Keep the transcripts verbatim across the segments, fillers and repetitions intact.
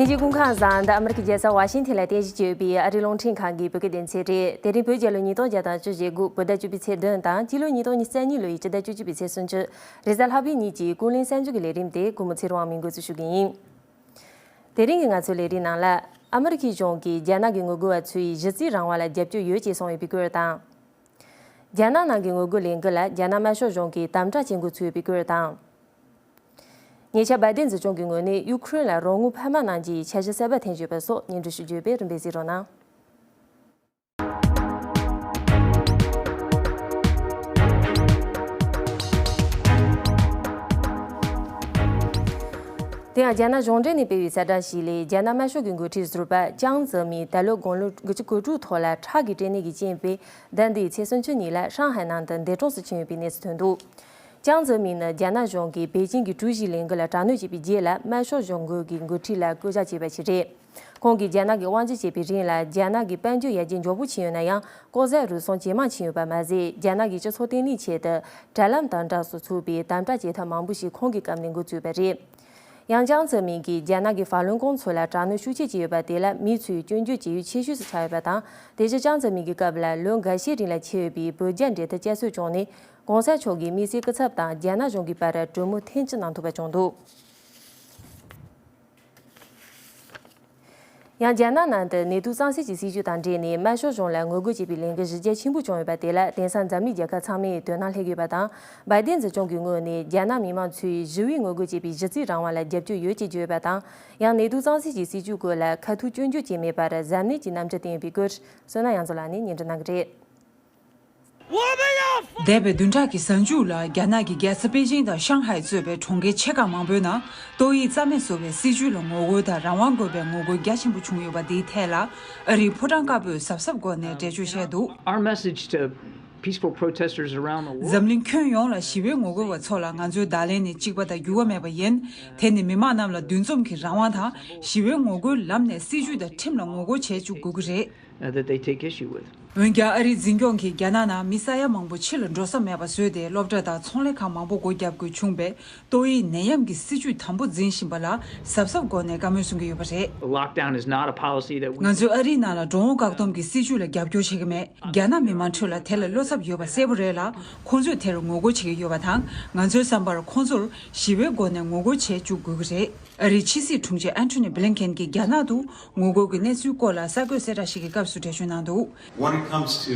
དེ་རྗེས་སྐུ་ཁམས་བཟང་། འདི་ཨ་མི་རི་ཀའི་རྒྱལ་ས་ཝ་ཤིང་ཐན་ལ་རྟེན་གཞི་བྱས་ཡོད་པའི་ཨ་རིའི་རླུང་འཕྲིན་ཁང་གི་བོད་སྐད་སྡེ་ཚན་རེད། དེ་རིང་བོད་རྒྱལ་ལོ་ཉིས་སྟོང་བརྒྱ་དང་བཅུ་ཞེ་དགུ། བོད་ཟླ་བཅུ་པའི་ཚེས་བདུན་དང་། སྤྱི་ལོ་ཉིས་སྟོང་ཉི་ཤུ་རྩ་གཉིས་ལོའི་སྤྱི་ཟླ་བཅུ་གཅིག་པའི་ཚེས་སུམ་ཅུ། རེས་གཟའ་ལྷག་པའི་ཉིན་གྱི་ཀུན་གླེང་གསར་འགྱུར་གྱི་ལས་རིམ་དེ་གུ་མུ་ཚེ་རིང་དབང་མོས་འགོ་འཛུགས་ཞུ་གི་ཡིན། དེ་རིང་གི་ང་ཚོའི་ལས་རིམ་ནང་ལ། ཨ་མི་རི་ཁའི་གཞུང་གིས་རྒྱ་ནག་གི་ངོ་རྒོལ་བ་ཚོའི་གཞི་རྩའི་རང་དབང་ལ་རྒྱབ་སྐྱོར་ཡོད་ཅེས་གསུངས་ཡོད་པའི་སྐོར་དང་། རྒྱ་ནག་ནང་གི་ངོ་རྒོལ་ལས་འགུལ་ལ་རྒྱ་ནག་དམར་ཤོག་གཞུང་གིས་དམ་དྲག་བྱེད་འགོ་ཚུགས་ཡོད་པའི་སྐོར་དང་། ཉེ་ཆར་བའི་ཏིན་སྲིད་སྐྱོང་གི་ངོས་ནས་ཡུ་ཁུ་རེན་ལ་རོགས་དངུལ་འཕར་མ་གནང་རྒྱུའི་འཆར་གཞི་གསར་པ་འཐེན་ཡོད་པ་སོགས་སྙན་སྒྲོན་ཞུ་རྒྱུ་ཡོད་པས་རིམ་པས་གཟིགས་རོགས་གནང་། དེ་ཡང་རྒྱ་ནག་གཞུང་འབྲེལ་ནས་སྤེལ་བའི་གསལ་བསྒྲགས་ཤིག་ལས། རྒྱ་ནག་དམར་ཤོག་གི་འགོ་ཁྲིད་ཟུར་པ་ཅང་ཙེ་མིན་ད་ལོའི་དགུང་ལོ་དགུ་བཅུ་གོ་དྲུག་ཐོག་ལ་ཁྲག་གི་སྐྲན་ནད་ཀྱི་རྐྱེན་པས་ཟླ་འདིའི་ཚེས་སུམ་ཅུ་ཉིན་ལ་ཧྲང་ཧའེ་ནང་དུ་འདས་གྲོངས་སུ་ཕྱིན་ཡོད་པའི་གནས་ཚུལ་ཐོན་འདུག་ཅང་ཙེ་མིན་ནི་རྒྱ་ནག་གཞུང་གིས་པེ་ཅིང་གི་ཀྲུའུ་ཞིའི་ལས་འགུལ་ལ་དྲག་གནོན་བྱས་པའི་རྗེས་ལ་དམར་ཤོག་གཞུང་འགོ་གི་འགོ་ཁྲིད་ལ་བསྐོ་གཞག་བྱས་པ་ཞིག་རེད། ཁོང་གིས་རྒྱ་ནག་གི་དབང་སྒྱུར་བྱེད་པའི་རིང་ལ་རྒྱ་ནག་གི་དཔལ་འབྱོར་ཡར་རྒྱས་མགྱོགས་པོ་ཕྱིན་ཡོད་ན་ཡང་། ལྐོག་ཟ་རུལ་སུངས་ཇེ་མང་ཕྱིན་ཡོད་པ་མ་ཟད། རྒྱ་ནག་གི་སྤྱི་ཚོགས་བརྟན་ལྷིང་ཆེད་དུ་དྲ་ལམ་དང་སྦྲགས་སུ་ཚུགས་པའི་དམ་དྲག་བྱེད་ཐབས་མང་པོ་ཞིག་ཁོང་གི་སྐབས་ནས་འགོ་བཙུགས་པ་རེད། ཡང་ཅང་ཙེ་མིན་གྱིས་རྒྱ་ནག་གི་ཧྥ་ལུན་ཀོང་ཚོ་ལ་དྲག་གནོན་ཤུགས་ཆེ་བྱས་ཡོད་པ་དེ་ལ་མི་ཚོས་སྐྱོན་བརྗོད་བྱེད་ཡུལ་ཆེ་ཤོས་སུ་ཆགས་ཡོད་པ་དང་། དེ་བཞིན་ཅང་ཙེ་མིན་གྱི་སྐབས་ལ་ལོ་འགའ་ཤས་རིང་ལ་ཆད་ཡོད་པའི་བོད་རྒྱ་འབྲེལ་མཐུད་བསྐྱར་གསོ་བྱུང་ནས། གོང་ས་མཆོག་གིས་དམིགས་བསལ་སྐུ་ཚབ་དང་རྒྱ་ནག་གཞུང་གི་བར་གྲོས་མོལ་ཐེངས་གཅིག་གནང་ཐུབ་པ་བྱུང་འདུག་ཡང་རྒྱ་ནག་ནང་དུ་ནེ་ཏུ་གཙང་སེལ་གྱི་སྲིད་ཇུས་དང་འབྲེལ་ནས་དམར་ཤོག་གཞུང་ལ་ངོ་རྒོལ་བྱེད་པའི་ལས་འགུལ་གཞི་རྒྱ་ཆེན་པོ་བྱུང་ཡོད་པ་དེ་ལ་དེང་སང་འཛམ་གླིང་རྒྱལ་ཁབ་ཚང་མས་དོ་སྣང་སླེབས་ཡོད་པ་དང་། བའི་ཏིན་སྲིད་སྐྱོང་གི་ངོས་ནས་རྒྱ་ནག་མི་མང་ཚོས་ཞི་བའི་ངོ་རྒོལ་བྱེད་པའི་གཞི་རྩའི་རང་དབང་ལ་རྒྱབ་སྐྱོར་ཡོད་ཅེས་བརྗོད་ཡོད་པ་དང་། ཡང་ནེ་ཏུ་གཙང་སེལ་གྱི་སྲིད་ཇུས་སྐོར་ལ་ཁ་ཐུག་སྐྱོན་བརྗོད་བྱས་མེད་པར་གཟབ་ནན་གྱིས་རྣམ་འགྱུར་བསྟན་ཡོད་པའི་སྐོར། བསོད་ནམས་དབྱངས་མཚོ་ལགས་ནས་སྙན་སྒྲོན་གནང་གི་རེད། འདས་པའི་བདུན་ཕྲག་གི་གཟའ་མཇུག་ལ་རྒྱ་ནག་གི་རྒྱལ་ས་པེ་ཅིང་དང་ཤང་ཧའེ་གཙོས་པའི་གྲོང་ཁྱེར་ཆེ་ཁག་མང་པོའི་ནང་ཏོག་དབྱིབས་རྩ་མེད་བཟོ་བའི་སྲིད་ཇུས་ལ་ངོ་རྒོལ་དང་རང་དབང་དགོས་པའི་ངོ་རྒོལ་རྒྱ་ཆེན་པོ་བྱུང་ཡོད་པ་འདིའི་ཐད་ལ། ཨ་རིའི་ཕོ་བྲང་དཀར་པོས་གཟབ་གཟབ་སྒོ་ནས་འགྲེལ་བརྗོད་བྱས་འདུག Our message to peaceful protesters around the world. འཛམ་གླིང་ཁྱོན་ཡོངས་ལ་ཞི་བའི་ངོ་རྒོལ་བ་ཚོ་ལ་ང་ཚོའི་བརྡ་ལན་ནི་གཅིག་པ་དང་འགྱུར་བ་མེད་པ་ཡིན། དེ་ནི་མི་མང་རྣམས་ལ་འདུ་འཛོམས་ཀྱི་རང་དབང་དང་། ཞི་བའི་ངོ་རྒོལ་ལམ་ནས་སྲིད་ཇུས་དང་ཁྲིམས་ལ་ངོ་རྒོལ་བྱེད་བཅུག་དགོས་ཀྱི་རེད། uh, that they take issue with. འོན་ཀྱང་ཨ་རིའི་འཛིན་སྐྱོང་གིས་རྒྱ་ནག་ནང་མི་ས་ཡ་མང་པོ་ཕྱི་ལ་འགྲོ་ས་མེད་པ་བཟོས་ཏེ། སློབ་གྲྭ་དང་ཚོང་ལས་ཁང་མང་པོ་སྒོ་བརྒྱབ་དགོས་བྱུང་བས། ཏོག་དབྱིབས་ནད་ཡམས་ཀྱི་སྲིད་ཇུས་དམ་པོ་འཛིན་བཞིན་པ་ལ་གཟབ་གཟབ་སྒོ་ནས་བཀའ་མོལ་གསུང་གི་ཡོད་པ་རེད། The lockdown is not a policy that we. ང་ཚོས་ཨ་རིའི་ནང་ལ་འགྲོ་འོང་བཀག་སྡོམ་གྱི་སྲིད་ཇུས་ལ་རྒྱབ་སྐྱོར་བྱེད་ཀྱི་མེད། རྒྱ་ནག་མི་མང་ཁྲོད་ལ་དེ་ལ་བློ་འཚབ་ཡོད་པ་གསལ་པོ་རེད་ལ། ཁོང་ཚོས་དེར་ངོ་རྒོལ་བྱེད་ཀྱི་ཡོད་པ་དང་། ང་ཚོའི་བསམ་པར་ཁོང་ཚོར་ཞི་བའི་སྒོ་ནས་ངོ་རྒོལ་བྱེད་བཅུག་དགོས་ཀྱི་རེད། ཨ་རིའི་ཕྱི་སྲིད་དྲུང་ཆེ་ཨན་ཐོ་ནི་བྷི་ལིན་ཁེན་གྱིས་རྒྱ་ནག་ཏུ་ངོ་རྒོལ་གྱི་གནས་ཚུལ་སྐོར་ལ་གསར་འགོད་གསལ་བསྒྲགས་ཤིག་གི་སྐབས་སུ་འགྲེལ་བརྗོད་གནང་འདུག When it comes to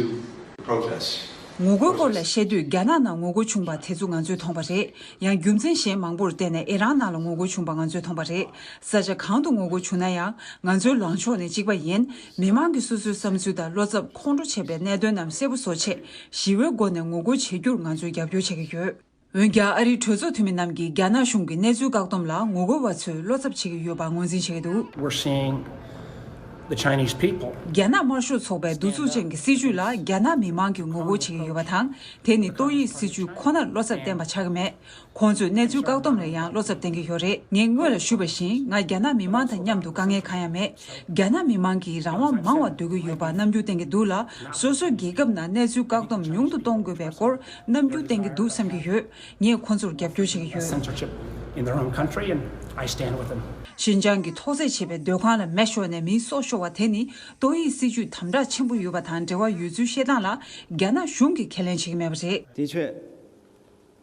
protests, ངོ་རྒོལ་སྐོར་ལ་བཤད་དུས། རྒྱ་ནག་ནང་ངོ་རྒོལ་བྱུང་བ་དེ་ཚོ་ང་ཚོས་མཐོང་བ་རེད། ཡང་རྒྱུ་མཚན་གཞན་མང་པོར་བརྟེན་ནས་ཨི་རན་ནང་ལ་ངོ་རྒོལ་བྱུང་བ་ང་ཚོས་མཐོང་བ་རེད། ས་ཆ་གང་དུ་ངོ་རྒོལ་བྱུང་ན་ཡང་། ང་ཚོའི་ལངས་ཕྱོགས་ནི་གཅིག་པ་ཡིན། མི་མང་གིས་སོ་སོའི་བསམ་ཚུལ་དང་བློ་འཚབ་ཁོང་ཁྲོ་བྱེད་པའི་གནད་དོན་རྣམས་གསལ་པོ་བཟོ་ཆེད། ཞི་བའི་སྒོ་ནས་ངོ་རྒོལ་བྱེད་རྒྱུར་ང་ཚོས་རྒྱབ་སྐྱོར་བྱེད་ཀྱི་ཡོད། འོན་ཀྱང་ཨ་རིའི་གྲོས་ཚོགས་འཐུས་མི་རྣམས་ཀྱིས་རྒྱ་ནག་གཞུང་གི་གནས་ཚུལ་བཀག་སྡོམ་ལ་ངོ་རྒོལ་བ་ཚོས་བློ་འཚབ་བྱེད་ཀྱི་ཡོད་པ་ངོས་འཛིན་བྱེད་ཀྱི་འདུག We're seeing the Chinese people. རྒྱ་ནག་དམར་ཤོག་ཚོགས་པའི་གདུག་རྩུབ་ཅན་གྱི་སྲིད་ཇུས་ལ་རྒྱ་ནག་མི་མང་གིས་ངོ་རྒོལ་བྱེད་ཀྱི་ཡོད་པ་དང་། དེ་ནི་ཏོག་དབྱིབས་སྲིད་ཇུས་ཁོ་ནར་བློ་འཚབ་བསྟན་པ་ཆགས་ཀྱི་མེད། ཁོང་ཚོས་གནས་ཚུལ་བཀག་སྡོམ་ལ་ཡང་བློ་འཚབ་བསྟན་གྱི་ཡོད་རེད། ངས་སྔོན་ལ་ཞུས་པ་བཞིན། ང་རྒྱ་ནག་མི་མང་དང་མཉམ་དུ་དཀའ་ངལ་གང་ཡང་མེད། རྒྱ་ནག་མི་མང་གིས་རང་དབང་མང་བ་འདོད་ཀྱི་ཡོད་པ་རྣམ་འགྱུར་བསྟན་གྱི་འདུག་ལ། སོ་སོའི་རྒྱལ་ཁབ་ནང་གནས་ཚུལ་བཀག་སྡོམ་ཉུང་དུ་གཏོང་དགོས་པའི་སྐོར་རྣམ་འགྱུར་བསྟན་གྱི་འདུག་བསམ་གྱི་ཡོད། ངས་ཁོ་ཚོར་རྒྱབ་སྐྱོར་བྱེད་ཀྱི་ཡོད། Censorship in their own country, and I stand with them. ཤིན་ཅང་གི་ཐོག་བརྩེགས་བྱས་པའི་སྡོད་ཁང་ལ་མེ་ཤོར་ནས་མིའི་སྲོག་ཤོར་བ་དེ་ནི། ཏོག་དབྱིབས་སྲིད་ཇུས་དམ་དྲག་ཆེན་པོ་ཡོད་པ་དང་འབྲེལ་བ་ཡོད་ཚུལ་བཤད་སྟངས་ལ། རྒྱ་ནག་གཞུང་གིས་ཁས་ལེན་བྱེད་ཀྱི་མེད་པ་རེད། 的确，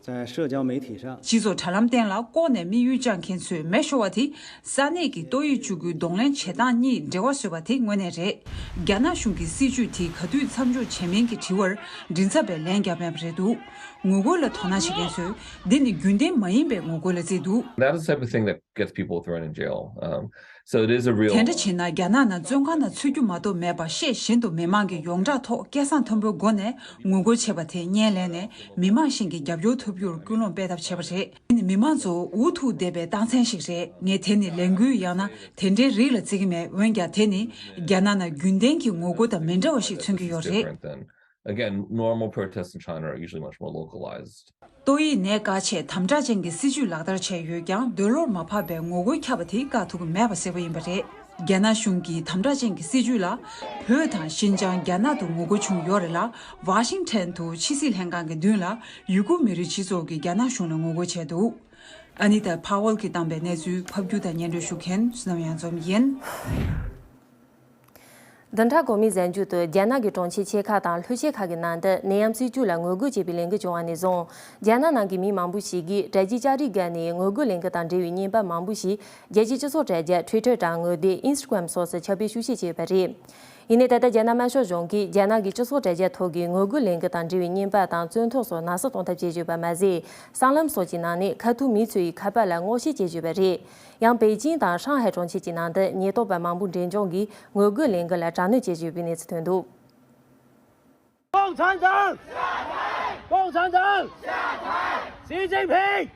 在社交媒体上。 སྤྱི་ཚོགས་དྲ་ལམ་སྟེང་ལ་ལྐོག་ནས་དམིགས་ཡུལ་བཅངས་མཁན་ཚོས་མེ་ཤོར་བ་དེ། ས་གནས་ཀྱི་ཏོག་དབྱིབས་བཅུ་དགུའི་གདོང་ལེན་བྱེད་སྟངས་གཉིས་འབྲེལ་བ་བཟོས་པ་དེ་དངོས་གནས་རེད། རྒྱ་ནག་གཞུང་གིས་སྲིད་ཇུས་དེ་ག་དུས་མཚམས་འཇོག་བྱས་མིན་གྱི་དྲི་བར། མགྲིན་ཚབ་པས་ལན་བརྒྱབ་མེད་པ་རེད་འདུག་ངོ་རྒོལ་ལ་དོ་སྣང་བྱེད་མཁན་ཚོས། འདི་ནི་རྒྱུན་ལྡན་མ་ཡིན་པའི་ངོ་རྒོལ་ལ་བརྩིས་འདུག That is the type of thing that gets people thrown in jail. Um, so it is a real. དེ་འདྲ་བྱས་ན། རྒྱ་ནག་ནང་བཙོན་ཁང་ནང་ཚུད་རྒྱུ་མ་གཏོགས་མེད་པ། ཤེས་བཞིན་དུ་མི་མང་གིས་ཡོངས་གྲགས་ཐོག་སྐད་གསང་མཐོན་པོའི་སྒོ་ནས་ངོ་རྒོལ་བྱས་པ་དེ་སྔོན་ལ་ནས་མི་མང་གཞན་གྱིས་རྒྱབ་སྐྱོར་ཐོབ་རྒྱུར་སྐུལ་སློང་སྤེལ་ཐབས་བྱས་པ་རེད། དེ་ནི་མི་མང་ཚོ་འུ་ཐུག་བསྡད་པའི་རྟགས་མཚན་ཞིག་རེད། ངས་དེ་ནི་ལས་འགུལ་ཡང་ན་དེ་འདྲའི་རིགས་ལ་བརྩི་གི་མེད། འོན་ཀྱང་དེ་ནི་རྒྱ་ནག་ནང་རྒྱུན་ལྡན་གྱི་ངོ་རྒོལ་དང་མི་འདྲ་བ་ཞིག་མཚོན་གྱི་ཡོད་རེད། Different than, again, normal protests in China are usually much more localized. ཏོག་དབྱིབས་ནད་བཀག་ཆེད་དམ་དྲག་ཅན་གྱི་སྲིད་ཇུས་ལག་བསྟར་བྱས་ཡོད་ཀྱང་། འདོད་བློར་མ་བབས་པའི་ངོ་རྒོལ་ཁྱབ་པ་དེ་བཀག་ཐུབ་ཀྱི་མེད་པ་གསལ་པོ་ཡིན་པ་རེད། རྒྱ་ནག་གཞུང་གི་དམ་དྲག་ཅན་གྱི་སྲིད་ཇུས་ལ། བོད་དང་ཤིན་ཅང་། རྒྱ་ནག་ཏུ་ངོ་རྒོལ་བྱུང་ཡོད་རེད་ལ། ཝ་ཤིང་ཊོན་དུ་ཕྱི་སྲིད་ལྷན་ཁང་གི་མདུན་ལ། ཡུ་གུར་མི་རིགས་སྤྱི་ཚོགས་ཀྱིས་རྒྱ་ནག་གཞུང་ལ་ངོ་རྒོལ་བྱས་འདུག Anita Powell གྱིས་བཏང་པའི་གནས་ཚུལ་ཕབ་སྒྱུར་དང་སྙན་སྒྲོན་ཞུ་མཁན་བསོད་ནམས་གཡང་འཛོམས་ཡིན། བདུན་ཕྲག་གོང་མའི་གཟའ་མཇུག་ཏུ་རྒྱ་ནག་གི་གྲོང་ཁྱེར་ཆེ་ཁག་དང་ལྷོ་ཆེ་ཁག་གི་ནང་དུ་ནད་ཡམས་སྲིད་བྱུས་ལ་ངོ་རྒོལ་བྱེད་པའི་ལས་འགུལ་བྱུང་བ་ནས་བཟུང་། རྒྱ་ནག་ནང་གི་མི་མང་པོ་ཞིག་གིས་དྲ་རྒྱའི་ལྕགས་རིགས་བརྒལ་ནས་ངོ་རྒོལ་ལས་འགུལ་དང་འབྲེལ་བའི་བརྙན་པར་མང་པོ་ཞིག་རྒྱལ་སྤྱིའི་སྤྱི་ཚོགས་དྲ་རྒྱ་Twitter་དང་ངོ་དེབ་Instagram་སོགས་སུ་ཁྱབ་སྤེལ་ཤུགས་ཆེ་བྱས་ཡོད་པ་རེད། ཡིན་ནའི་ད་ལྟ་རྒྱ་ནག་དམར་ཤོག་གཞུང་གིས་རྒྱ་ནག་གི་སྤྱི་ཚོགས་དྲ་རྒྱ་ཐོག་གི་ངོ་རྒོལ་ལས་འགུལ་དང་འབྲེལ་བའི་བརྙན་པར་དང་རྩོད་ཐོ་སོགས་ནག་བསུབ་གཏོང་ཐབས་བྱེད་བཞིན་ཡོད་པ་མ་ཟད། སྲང་ལམ་སོགས་ཀྱི་ནང་ནས་ཁ་ཐོར་མི་ཚོའི་ཁ་པར་ལ་སྔོག་བཤེར་བྱེད་བཞིན་ཡོད་པ་རེད། ཡང་པེ་ཅིང་དང་ཧྲང་ཧའེ་གྲོང་ཁྱེར་གྱི་ནང་དུ་ཉེན་རྟོག་པ་མང་པོ་འབྲས་ལྗོངས་ཀྱི་ངོ་རྒོལ་ལས་འགུལ་ལ་དྲག་གནོན་བྱེད་བཞིན་ཡོད་པའི་གནས་ཚུལ་ཐོན་འདུག། 共产党！下台！共产党！下台！习近平！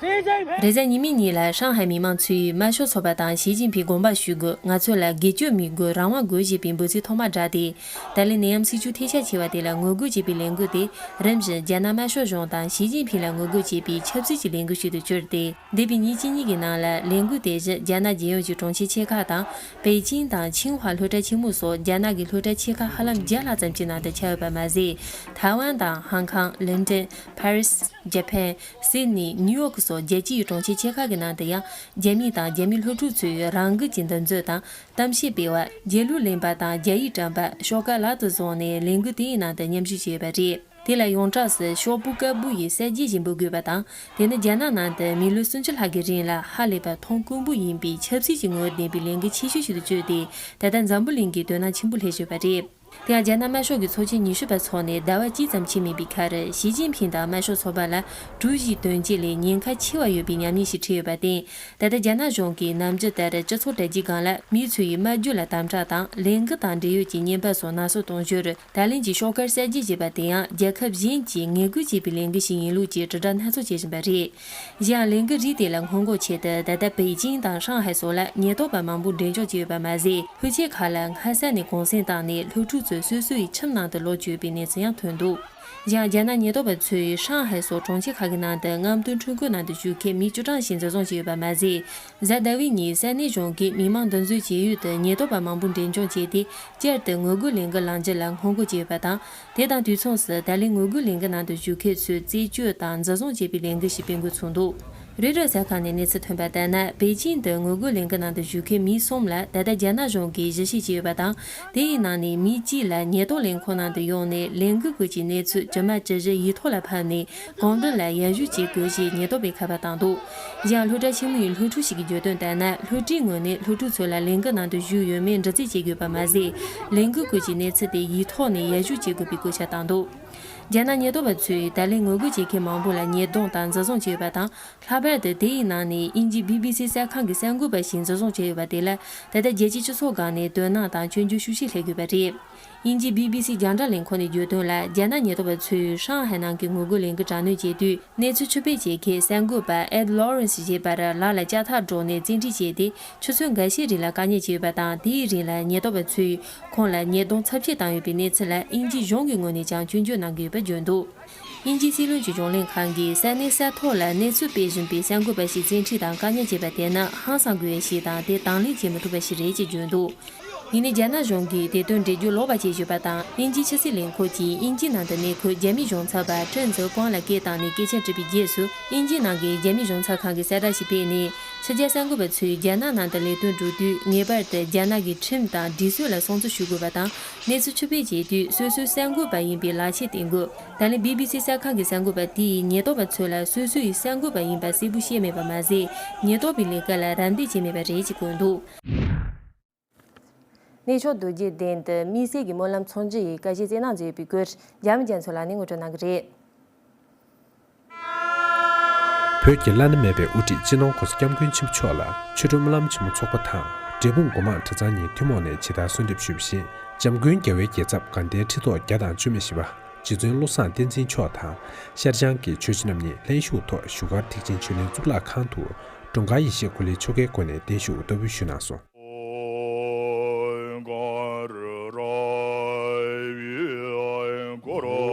རེས་གཟའ་ཉི་མའི་ཉིན་ལ་ཧྲང་ཧའེ་མི་མང་ཚོས་དམར་ཤོག་ཚོགས་པ་དང་ཞི་ཅིན་ཕིང་དགོངས་པ་ཞུ་དགོས། ང་ཚོ་ལ་སྒེར་གཅོད་མི་དགོས། རང་དབང་དགོས་ཞེས་པའི་འབོད་ཚིག་ཐོག་མར་བསྒྲགས་ཏེ། ད་ལན་ནད་ཡམས་སྲིད་བྱུས་ཐལ་ཆ་ཆེ་བ་དེ་ལ་ངོ་རྒོལ་བྱེད་པའི་ལས་འགུལ་དེ་རིམ་བཞིན་རྒྱ་ནག་དམར་ཤོག་གཞུང་དང་ཞི་ཅིན་ཕིང་ལ་ངོ་རྒོལ་བྱེད་པའི་ཆབ་སྲིད་ཀྱི་ལས་འགུལ་ཞིག་ཏུ་གྱུར་ཏེ། འདས་པའི་ཉིན་གཅིག་གཉིས་ཀྱི་ནང་ལ་ལས་འགུལ་དེ་བཞིན་རྒྱ་ནག་རྒྱལ་ཡོངས་ཀྱི་གྲོང་ཁྱེར་ཆེ་ཁག་དང་། པེ་ཅིང་དང་ཆིང་ཧྭ་སློབ་གྲྭ་ཆེན་མོ་སོགས་རྒྱ་ནག་གི་སློབ་གྲྭ་ཆེ་ཁག་ཧ་ལམ་བརྒྱ་ལྷག་ཙམ་གྱི་ནང་དུ་ཁྱབ་ཡོད་པ་མ་ཟད། ཐའེ་ཝན་དང་ཧང་ཀང་། ལན་ཀྲན། ཕ་རི་སི། ཇ་པན། སིད་ནི། ནིའུ་ཡོག་སོགས་རྒྱལ་སྤྱིའི་གྲོང་ཁྱེར་ཆེ་ཁག་གི་ནང་དུ་ཡང་རྒྱ་མི་དང་རྒྱ་མིའི་སློབ་ཕྲུག་ཚོས་རང་འགུལ་གྱིས་འདུ་འཛོམས་དང་གཏམ་བཤད་སྤེལ་བ། རྒྱལ་གླུ་ལེན་པ་དང་རྒྱ་ཡིག་བཀྲམ་པ། ཤོག་ཁག་ལག་ཏུ་བཟུང་ནས་ལས་འགུལ་དེའི་ནང་དུ་མཉམ་ཞུགས་བྱས་ཡོད་པ་རེད། དེ་ལ་ཡོངས་གྲགས་སུ་ཤོག་བུ་དཀར་པོ་ཡི་གསལ་བརྗོད་ཞིག་འབུལ་དགོས་པ་དང་། དེ་ནི་རྒྱ་ནག་ནང་དུ་མི་ལོ་སུམ་ཅུ་ལྷག་གི་རིང་ལ་ཧ་ལས་པར་མཐོང་དཀོན་པོ་ཡིན་པའི་ཆབ་སྲིད་ཀྱི་ངོ་བོ་ལྡན་པའི་ལས་འགུལ་ཆེ་ཤོས་ཤིག་ཏུ་གྱུར་ཏེ། ད་ལྟ་འཛམ་བུ་གླིང་གིས་དོ་སྣང་ཆེན་པོ་སླེབས་བཞིན་པ་རེད། དེ་ཡང་རྒྱ་ནག་དམར་ཤོག་གི་ཚོགས་ཆེན་ཉི་ཤུ་པ་འཚོགས་ནས་ཟླ་བ་གཅིག་ཙམ་ཕྱིན་མེད་པའི་ཁར། ཞི་ཅིན་ཕིང་དང་དམར་ཤོག་ཚོགས་པ་ལ་གྲུ་བཞིའི་དོན་རྐྱེན་ལས་ཉེན་ཁ་ཆེ་བ་ཡོད་པའི་ཉམས་ཉེས་ཤིག་འཕྲད་ཡོད་པར་བརྟེན། ད་ལྟ་རྒྱ་ནག་གཞུང་གིས་ནམ་རྒྱུན་ལྟར་སྤྱི་ཚོགས་དྲ་རྒྱའི་སྒང་ལ་མི་ཚོ་ཡི་སྨྲ་བརྗོད་ལ་དམ་དྲག་དང་། ལས་འགུལ་དང་འབྲེལ་ཡོད་ཀྱི་བརྙན་པར་སོགས་ནག་བསུབ་གཏོང་ཞོར། ད་ལན་གྱི་ཤོག་དཀར་གསལ་བརྗོད་ཅེས་པ་དེ་ཡང་རྒྱལ་ཁབ་གཞན་གྱིས་ངན་སྐུལ་བྱས་པའི་ལས་འགུལ་ཞིག་ཡིན་ལུགས་ཀྱི་དྲིལ་བསྒྲགས་སྣ་ཚོགས་བྱེད་བཞིན་པ་རེད། གཞན་ཡང་ལས་འགུལ་རིགས་དེ་ལ་སྔོན་འགོག་ཆེད་དུ། ད་ལྟ་པེ་ཅིང་དང་ཧྲང་ཧའེ་སོགས་ལ་ཉེན་རྟོག་པ་མང་པོ་འབྲེལ་འཇོག་བྱས་ཡོད་པ་མ་ཟད། ལྷོ་ཆེན་ཁག་ལ་སྔ་ས་ནས་གུང་སེང་བཏང་ནས་སློབ་ཕྲུག་ཚོ་སོ་སོའི་ཁྱིམ་ནང་དུ་ལོག་བཅུག་པའི་གནས་ཚུལ་ཡང་ཐོན་འདུག། གཞན་ཡང་རྒྱ་ནག་ཉེན་རྟོག་པ་ཚོས་ཧྲང་ཧའེ་སོགས་གྲོང་ཁྱེར་ཁག་གི་ནང་དུ་རྔམ་སྟོན་ཁྲོམ་སྐོར་ནང་དུ་ཞུགས་མཁན་མི་བཅུ་གྲངས་ཤིག་འཛིན་བཟུང་བྱས་ཡོད་པ་མ་ཟད། གཟའ་ཟླ་བའི་ཉིན་ས་གནས་གཞུང་གིས་མི་མང་འདུ་འཛོམས་བྱེད་ཡུལ་དུ་ཉེན་རྟོག་པ་མང་པོ་འབྲེལ་འཇོག་བྱས་ཏེ། བསྐྱར་དུ་ངོ་རྒོལ་ལས་འགུལ་ལངས་རྒྱུ་ལ་སྔོན་འགོག་བྱས་ཡོད་པ་དང་། དེ་དང་དུས་མཚུངས་སུ་ད་ལན་ངོ་རྒོལ་ལས་འགུལ་ནང་དུ་ཞུགས་མཁན་ཚོའི་རྩད་གཅོད་དང་འཛིན་བཟུང་བྱེད་པའི་ལས་འགུལ་ཞིག་སྤེལ་འགོ་ཚུགས་འདུག། རོའི་ཊར་གསར་ཁང་ནས་གནས་ཚུལ་ཐོན་པ་ལྟར་ན། པེ་ཅིང་དུ་ངོ་རྒོལ་ལས་འགུལ་ནང་དུ་ཞུགས་མཁན་མི་གསུམ་ལ་ད་ལྟ་རྒྱ་ནག་གཞུང་གིས་ཞིབ་བཤེར་བྱས་ཡོད་པ་དང་། དེ་ཡི་ནང་ནས་མི་གཅིག་ལ་ཉེན་རྟོག་ལས་ཁུངས་ནང་དུ་ཡོང་ནས་ལས་འགུལ་སྐོར་གྱི་གནས་ཚུལ་ཇི་མ་ཇི་བཞིན་ཡིག་ཐོག་ལ་ཕབ་ནས། གང་འདོད་ལ་ཡར་ཞུ་བྱེད་དགོས་ཞེས་ཉེན་རྟོག་པས་ཁ་པར་བཏང་འདུག། གཞན་སློབ་གྲྭ་ཆེན་མོ་ཡི་སློབ་ཕྲུག་ཞིག་གིས་བརྗོད་དོན་ལྟར་ན། སློབ་གྲྭའི་ངོས་ནས་སློབ་ཕྲུག་ཚོ་ལ་ལས་འགུལ་ནང་དུ་ཞུགས་ཡོད་མེད་འདྲི་རྩད་བྱེད་དགོས་པ་མ་ཟད། ལས་འགུལ་སྐོར་གྱི་གནས་ཚུལ་དེ་ཡིག་ཐོག་ནས་ཡར་ཞུ་བྱེད་དགོས་པའི་བཀོད་ཁྱབ་བཏང་འདུག། རྒྱ་ནག་ཉེན་རྟོག་པ་ཚོས་ད་ལན་ངོ་རྒོལ་བྱེད་མཁན་མང་པོ་ལ་ཉེས་རྡུང་དང་འཛིན་བཟུང་བྱས་ཡོད་པ་དང་། ལྷག་པར་དུ་དེ་ཡི་ནང་ནས་དབྱིན་ཇིའི་བྷི་བྷི་སི་གསར་ཁང་གི་གསར་འགོད་པ་ཞིག་འཛིན་བཟུང་བྱས་ཡོད་པ་དེ་ལ། ད་ལྟ་རྒྱལ་སྤྱིའི་སྤྱི་ཚོགས་སྒང་ནས་དོ་སྣང་དང་སྐྱོན་བརྗོད་ཤུགས་ཆེ་སླེབས་ཡོད་པ་རེད། དབྱིན་ཇིའི་བྷི་བྷི་སི་རྒྱང་བསྒྲགས་ལས་ཁུངས་ནས་བརྗོད་དོན་ལ། རྒྱ་ནག་ཉེན་རྟོག་པ་ཚོས་ཧྲང་ཧའེ་ནང་གི་ངོ་རྒོལ་ལས་འགུལ་དྲག་གནོན་བྱས་དུས། གནས་ཚུལ་ཕྱིར་སྤེལ་བྱེད་མཁན་གསར་འགོད་པ་Ed Lawrence་ཞེས་པར་ལག་ལ་ལྕགས་ཐག་སྒྲོག་ནས་བཙན་ཁྲིད་བྱས་ཏེ། ཆུ་ཚོད་འགའ་ཤས་རིང་ལ་བཀག་ཉར་བྱས་ཡོད་པ་དང་། དེའི་རིང་ལ་ཉེན་རྟོག་པ་ཚོས་ཁོང་ལ་ཉེས་རྡུང་ཚབས་ཆེ་བཏང་ཡོད་པའི་གནས་ཚུལ་ལ། དབྱིན་ཇིའི་གཞུང་གི་ངོས་ནས་ཀྱང་སྐྱོན་བརྗོད་གནང་གི་ཡོད་པ་བརྗོད་འདུག། དབྱིན་ཇིའི་སྲིད་བློན་གྱི་གཞུང་ལས་ཁང་གིས་ས་གནས་ས་ཐོག་ལ་གནས་ཚུལ་སྤེལ་བཞིན་པའི་གསར་འགོད་པ་ཞིག་བཙན་ཁྲིད་དང་བཀག་ཉར་བྱས་པ་དེ་ནི་ཧང་སང་དགོས་ཡ་ཞིག་དང་། དེ་དང་ལེན་བྱེད་མི་ཐུབ་པ་ཞིག་རེད་ཅེས་བརྗོད་འདུག། ཡིན་ནའི་རྒྱ་ནག་གཞུང་གིས་དེ་དོན་འགྲེལ་བརྗོད་ལོག་པ་བྱས་ཡོད་པ་དང་། དབྱིན་ཇིའི་ཕྱི་སྲིད་ལས་ཁུངས་ཀྱིས་དབྱིན་ཇིའི་ནང་དུ་གནས་འཁོད་རྒྱ་མིའི་གཞུང་ཚབ་པ་ཀྲེན་ཙེ་ཀོང་ལ་སྐད་བཏང་ནས་སྐད་ཆ་དྲིས་པའི་རྗེས་སུ། དབྱིན་ཇིའི་ནང་གི་རྒྱ་མིའི་གཞུང་ཚབ་ཁང་གིས་གསལ་བསྒྲགས་ཤིག་སྤེལ་ནས། ཕྱི་རྒྱལ་གསར་འགོད་པ་ཚོས་རྒྱ་ནག་ནང་དུ་ལས་དོན་སྒྲུབ་དུས། ངེས་པར་དུ་རྒྱ་ནག་གི་ཁྲིམས་དང་སྒྲིག་སྲོལ་ལ་སྲུང་བརྩི་ཞུ་དགོས་པ་དང་། གནས་ཚུལ་ཕྱིར་སྤེལ་བྱེད་དུས། སོ་སོའི་གསར་འགོད་པ་ཡིན་པའི་ལག་ཁྱེར་བསྟན་དགོས། ད་ལན་བྷི་བྷི་སི་གསར་ཁང་གི་གསར་འགོད་པ་དེས་ཉེན་རྟོག་པ་ཚོ་ལ་སོ་སོ་ཡི་གསར་འགོད་པ་ཡིན་པ་གསལ་པོ་བཤད་མེད་པ་མ་ཟད། ཉེན་རྟོག་པའི་ལས་ཀ་ལ་རམ་འདེགས་བྱས་མེད་པ་རེད་ཅེས་བཀོད་འདུག། གནས་མཆོག་རྡོ་རྗེ་གདན་དུ་དམིགས་བསལ་གྱི་སྨོན་ལམ་ཚོགས་འདུ་ཡི་བཀའ་བཞེས་སྩལ་གནང་མཛད་ཡོད་པའི་སྐོར། འཇམ་དབྱངས་རྒྱ་མཚོ་ལགས་ནས་ངོ་སྤྲོད་གནང་གི་རེད། བོད་ཀྱི་བླ་ན་མེད་པའི་དབུ་ཁྲིད་སྤྱི་ནོར་༸གོང་ས་༸སྐྱབས་མགོན་ཆེན་པོ་མཆོག་ལ་ཆོ་འཕྲུལ་སྨོན་ལམ་ཆེན་མོ་ཚོགས་པ་དང་། འབྲས་སྤུངས་སྒོ་མང་གྲྭ་ཚང་གཉིས་ཐུན་མོང་ནས་ཇི་ལྟར་གསོལ་འདེབས་ཞུས་པ་བཞིན། འཇམ་མགོན་རྒྱལ་བའི་རྒྱལ་ཚབ་དགའ་ལྡན་ཁྲི་ཐོག་བརྒྱ་དང་བཅུ་མེད་བཞི་པ་རྗེ་བཙུན་བློ་བཟང་བསྟན་འཛིན་མཆོག་དང་། ཤར་བྱང་གི་ཆོས་བྱེད་རྣམ་གཉིས་ལྷན་བཞུགས་ཐོག་བཞུགས་སྒར་ཐེག་ཆེན་ཆོས་གླིང་གཙུག་ལག་ཁང་དུ་འཁྲུངས་སྐར་ཡེ་ཤེས་སྐུ་ལས་ཆོ་གའི་སྒོ་ནས་བརྟན་བཞུགས་བསྟར་འབུལ་ཞུས་གནང་སོང་།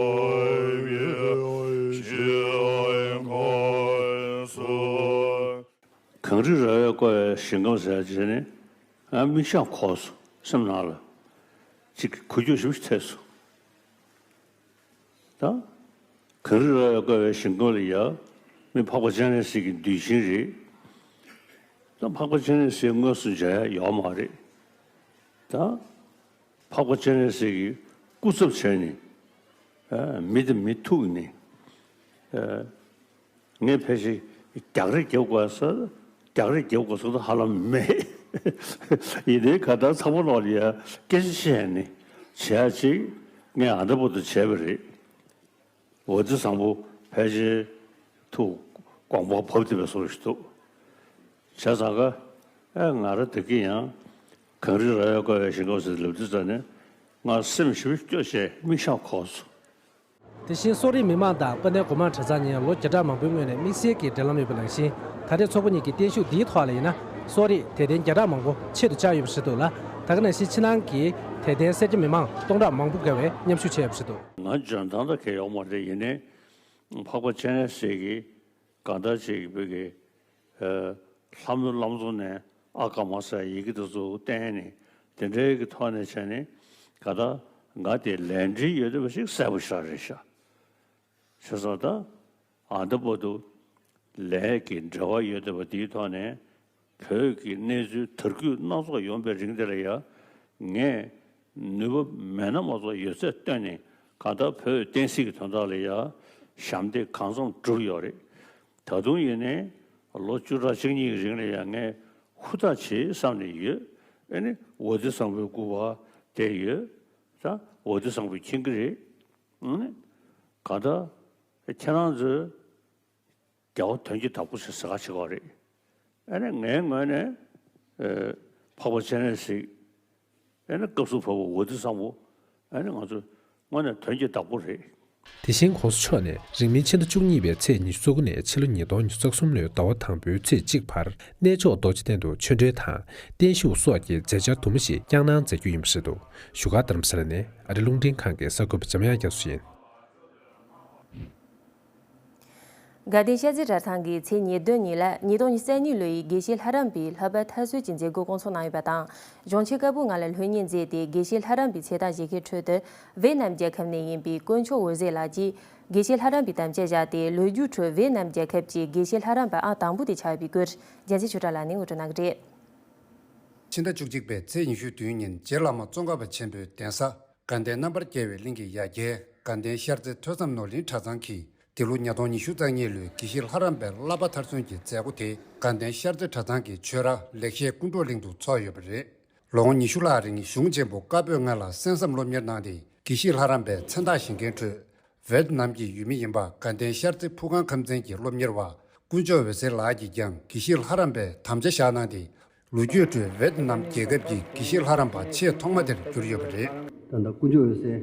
གངས་རི་ར་བས་བསྐོར་བའི་ཞིང་ཁམས་ཟེར་བྱས་ནས། ཨ་མིག་ཤང་ཁོག་སོང་། སེམས་ནང་ལ་ཅིག་གུ་ཅོ་ཞིབ་ཅིག་ཐེབས་སོང་། ད་གངས་རི་ར་བས་བསྐོར་བའི་ཞིང་ཁམས་ལ་ཡ། མི་འཕགས་པ་སྤྱན་རས་གཟིགས་ཀྱི་གདུལ་ཞིང་རེད། ད་འཕགས་པ་སྤྱན་རས་གཟིགས་དངོས་སུ་མཇལ་ཡ་ཡོད་མ་རེད། ད་འཕགས་པ་སྤྱན་རས་གཟིགས་ཀྱི་སྐུ་ཚབ་བྱས་ནས་ཨ་མི་དང་མི་ཐུག་ནས་ཨ་ངས་ཕལ་ཆེར་རྒྱག་རེས་རྒྱབ་དགོས་ས་རྒྱག་རེས་རྒྱབ་དགོས་ས་ད་ཧ་ལམ་མེད། ཡིན་ནའི་ག་ད་ཚང་མ་ལོག་ལ་ཡ་སྐད་ཆ་བཤད་ནས་བྱེད་ཡ་ཅིག་ངས་ཨ་འདྲ་པོ་དུ་བྱས་པ་རེད། འོ་དེ་བཟང་པོ་ཕལ་ཆེར་ཐུགས་དགོངས་པ་བབས་བསྡད་པའི་བཟོ་ཞིག་འདུག་བྱས་ཙང་ཀ་ཨེ་ང་རང་དེ་གི་ཡང་གངས་རི་ར་ཡ་བཀའ་བའི་ཞིང་ཁམས་སུ་ལབ་དུས་ཙ་ནས་ང་སེམས་ཞེ་པོ་སྐྱོ་བྱས་མིག་ཤེལ་ཁུག་སོང་། དེ་བཞིན་གསོ་རིག་མི་མང་དང་དཔལ་ལྡན་སྒོ་མང་གྲྭ་ཚང་གཉིས་ལོ་བརྒྱ་ཕྲག་མང་པོའི་སྔོན་ནས་དམིགས་བསལ་གྱི་འབྲེལ་ལམ་ཡོད་པ་ནང་བཞིན། ད་རེས་ཚོགས་པ་གཉིས་ཀྱི་བརྟན་བཞུགས་འདིའི་ཐོག་ལ་ཡིན་ན་གསོ་རིག་དད་ལྡན་བརྒྱ་ཕྲག་མང་པོ་ཆེད་དུ་བཅར་ཡོད་པ་རེད་འདུག་ལ། ད་ག་ནང་བཞིན་ཕྱི་ནང་གི་དད་ལྡན་སེར་སྐྱ་མི་མང་སྟོང་ཕྲག་མང་པོ་འགའ་བས་མཉམ་ཞུགས་བྱས་ཡོད་པ་རེད་འདུག་ང་འཇོན་ཐང་ད་གལ་ཡོད་མ་རེད། ཡིན་ནའི་འཕགས་པ་སྤྱན་རས་གཟིགས་ཀྱི་གང་ལྟར་ཅིག་བོད་ཀྱི་ལྷ་མོའི་བླ་མཚོ་ནས་ཨ་ཀ་མ་ཟེར་ཡི་གེ་དེ་ཚོ་བསྟན་ནས་དེ་འདྲའི་གི་ཐོག་ནས་བྱས་ནས་ག་ད་ང་དེ་ལས་འབྲེལ་ཡོད་བསྡད་པ་ཞིག་གསལ་པོ་ཞེ་དྲག་རེད་ཤག་བྱས་ཙང་ད་ཨ་འདི་བར་དུ་ལས་ཀྱི་འབྲེལ་བ་ཡོད་བསྡད་པ་དེའི་ཐོག་ནས་བོད་ཀྱི་གནས་ཚུལ་དར་རྒུད་སྣ་ཚོགས་ཡོང་པའི་རིང་དེ་ལ་ཡ་ངས་ནུས་པ་མེད་ན་མ་གཏོགས་ཡོད་ཚད་བཏོན་ནས་གང་ལྟར་བོད་བསྟན་སྲིད་ཀྱི་དོན་དག་ལ་ཡ་ཞབས་འདེགས་གང་འཚམ་བསྒྲུབས་ཡོད་རེད། ད་དུང་ཡིན་ནའི་ལོ་བཅུ་ཕྲག་གཅིག་གཉིས་ཀྱི་རིང་ལ་ཡ་ངས་ཧུར་ཐག་བྱེད་བསམ་ནས་ཡོད། ཨེ་ནི་འོ་དེ་བཟང་པོའི་སྐུ་པར་བསྡད་ཡོད། ད་འོ་དེ་བཟང་པོས་མཁྱེན་གྱི་རེད། ཨེ་ནི་གང་ལྟར་ཁྱེད་རང་ཚོས་རྒྱལ་བ་དོན་གྱི་བདག་པོ་ཞེས་ཟེར་ག་བྱེད་ཀྱི་རེད། ཨ་ནི་ངའི་ངོས་ནས་ཨ་འཕགས་པ་སྤྱན་རས་གཟིགས་ཨ་ནི་སྐབས་སུ་བབས་པ་འོ་དེ་བཟང་པོ་ཨ་ནི་ང་ཚོ་དངོས་གནས་དོན་གྱི་བདག་པོ་རེད། དེ་བཞིན་༸གོང་ས་མཆོག་ནས་རིང་མིན་ཕྱི་ཟླ་བཅུ་གཉིས་པའི་ཚེས་ཉི་ཤུ་རྩ་དགུ་ནས་ཕྱི་ལོ་ཉིས་སྟོང་ཉི་ཤུ་རྩ་གསུམ་ལོའི་ཟླ་བ་དང་པོའི་ཚེས་གཅིག་བར་གནས་མཆོག་རྡོ་རྗེ་གདན་དུ་ཆོས་འབྲེལ་དང་བརྟན་བཞུགས་སོགས་ཀྱི་མཛད་འཆར་དུ་མ་ཞིག་བསྐྱངས་གནང་མཛད་རྒྱུ་ཡིན་པ་རེད་འདུག་བཞུགས་སྒར་རྡ་རམ་ས་ལ་ནས་ཨ་རི་རླུང་འཕྲིན་ཁང་གི་གསར་འགོད་པ་འཇམ་དབྱངས་རྒྱ་མཚོ་ཡིན། དགའ་ལྡན་ཤར་རྩེ་གྲྭ་ཚང་གིས་ཚེས་ཉེར་བདུན་ཉིན་ལ་ཉིས་སྟོང་ཉི་ཤུ་རྩ་གཉིས་ལོའི་དགེ་བཤེས་ལྷ་རམས་པའི་ལྷག་པར་མཐར་སྲོལ་གྱི་མཛད་སྒོ་བསྐོང་ཚོགས་གནང་ཡོད་པ་དང་། གཞུང་ཆེན་བཀའ་པོད་ལྔ་ལ་ལྷོད་གཉེར་མཛད་དེ་དགེ་བཤེས་ལྷ་རམས་པའི་མཛད་སྟངས་བཞེས་མཁན་ཁྲོད་དུ་ཝེ་ནམ་རྒྱལ་ཁབ་ནས་ཡིན་པའི་དཀོན་མཆོག་འོད་ཟེར་ལགས་ཀྱིས་དགེ་བཤེས་ལྷ་རམས་པའི་དམ་བཅའ་བཞག་སྟེ་ལོ་རྒྱུས་ཁྲོད་ཝེ་ནམ་རྒྱལ་ཁབ་ཀྱི་དགེ་བཤེས་ལྷ་རམས་པ་ཨང་དང་པོ་དེ་ཆགས་ཡོད་པའི་སྐོར་རྒྱལ་མཚན་ཆོས་གྲགས་ལགས་ནས་ངོ་སྤྲོད་གནང་གི་རེད། ཕྱི་ཟླ་བཅུ་གཅིག་པའི་ཚེས་ཉི་ཤུ་བདུན་ཉིན་རྗེ་བླ་མ་ཙོང་ཁ་པ་ཆེན་པོའི་གདན་ས་དགའ་ལྡན་རྣམ་པར་རྒྱལ་བའི་གླིང་གི་ཡ་གྱལ་དགའ་ལྡན་ཤར་རྩེ་ཐོས་བསམ་ནོར་གླིང་གྲྭ་ཚང་གིས་འདི་ལོ་ཉིས་སྟོང་ཉི་ཤུ་རྩ་གཉིས་ལོའི་དགེ་བཤེས་ལྷ་རམས་པའི་བསླབ་པ་མཐར་སོན་གྱི་མཛད་སྒོ་དེ་དགའ་ལྡན་ཤར་རྩེ་གྲྭ་ཚང་གི་ཆོས་ར་ལེགས་བཤད་ཀུན་གྲོལ་གླིང་དུ་འཚོགས་ཡོད་པ་རེད། ལོ་ངོ་ཉི་ཤུ་ལྷག་རིང་གཞུང་ཆེན་པོ་བཀའ་པོད་ལྔ་ལ་གསན་བསམ་སློབ་གཉེར་གནང་སྟེ་དགེ་བཤེས་ལྷ་རམས་པའི་མཚན་རྟགས་བཞེས་མཁན་ཁྲོད། ཝེ་ཏི་ནམ་གྱི་ཡུལ་མི་ཡིན་པ་དགའ་ལྡན་ཤར་རྩེ་ཕུ་ཁང་ཁམས་ཚན་གྱི་སློབ་གཉེར་བ་དཀོན་མཆོག་འོད་ཟེར་ལགས་ཀྱིས་ཀྱང་དགེ་བཤེས་ལྷ་རམས་པའི་དམ་བཅའ་བཞག་གནང་སྟེ། ལོ་རྒྱུས་ཁྲོད་ཝེ་ཏི་ནམ་རྒྱལ་ཁབ་ཀྱི་དགེ་བཤེས་ལྷ་རམས་པ་ཆེས་ཐོག་མ་དེར་གྱུར་ཡོད་པ་རེད། ད་ལྟ་དཀོན་མཆོག་འོད་ཟེར།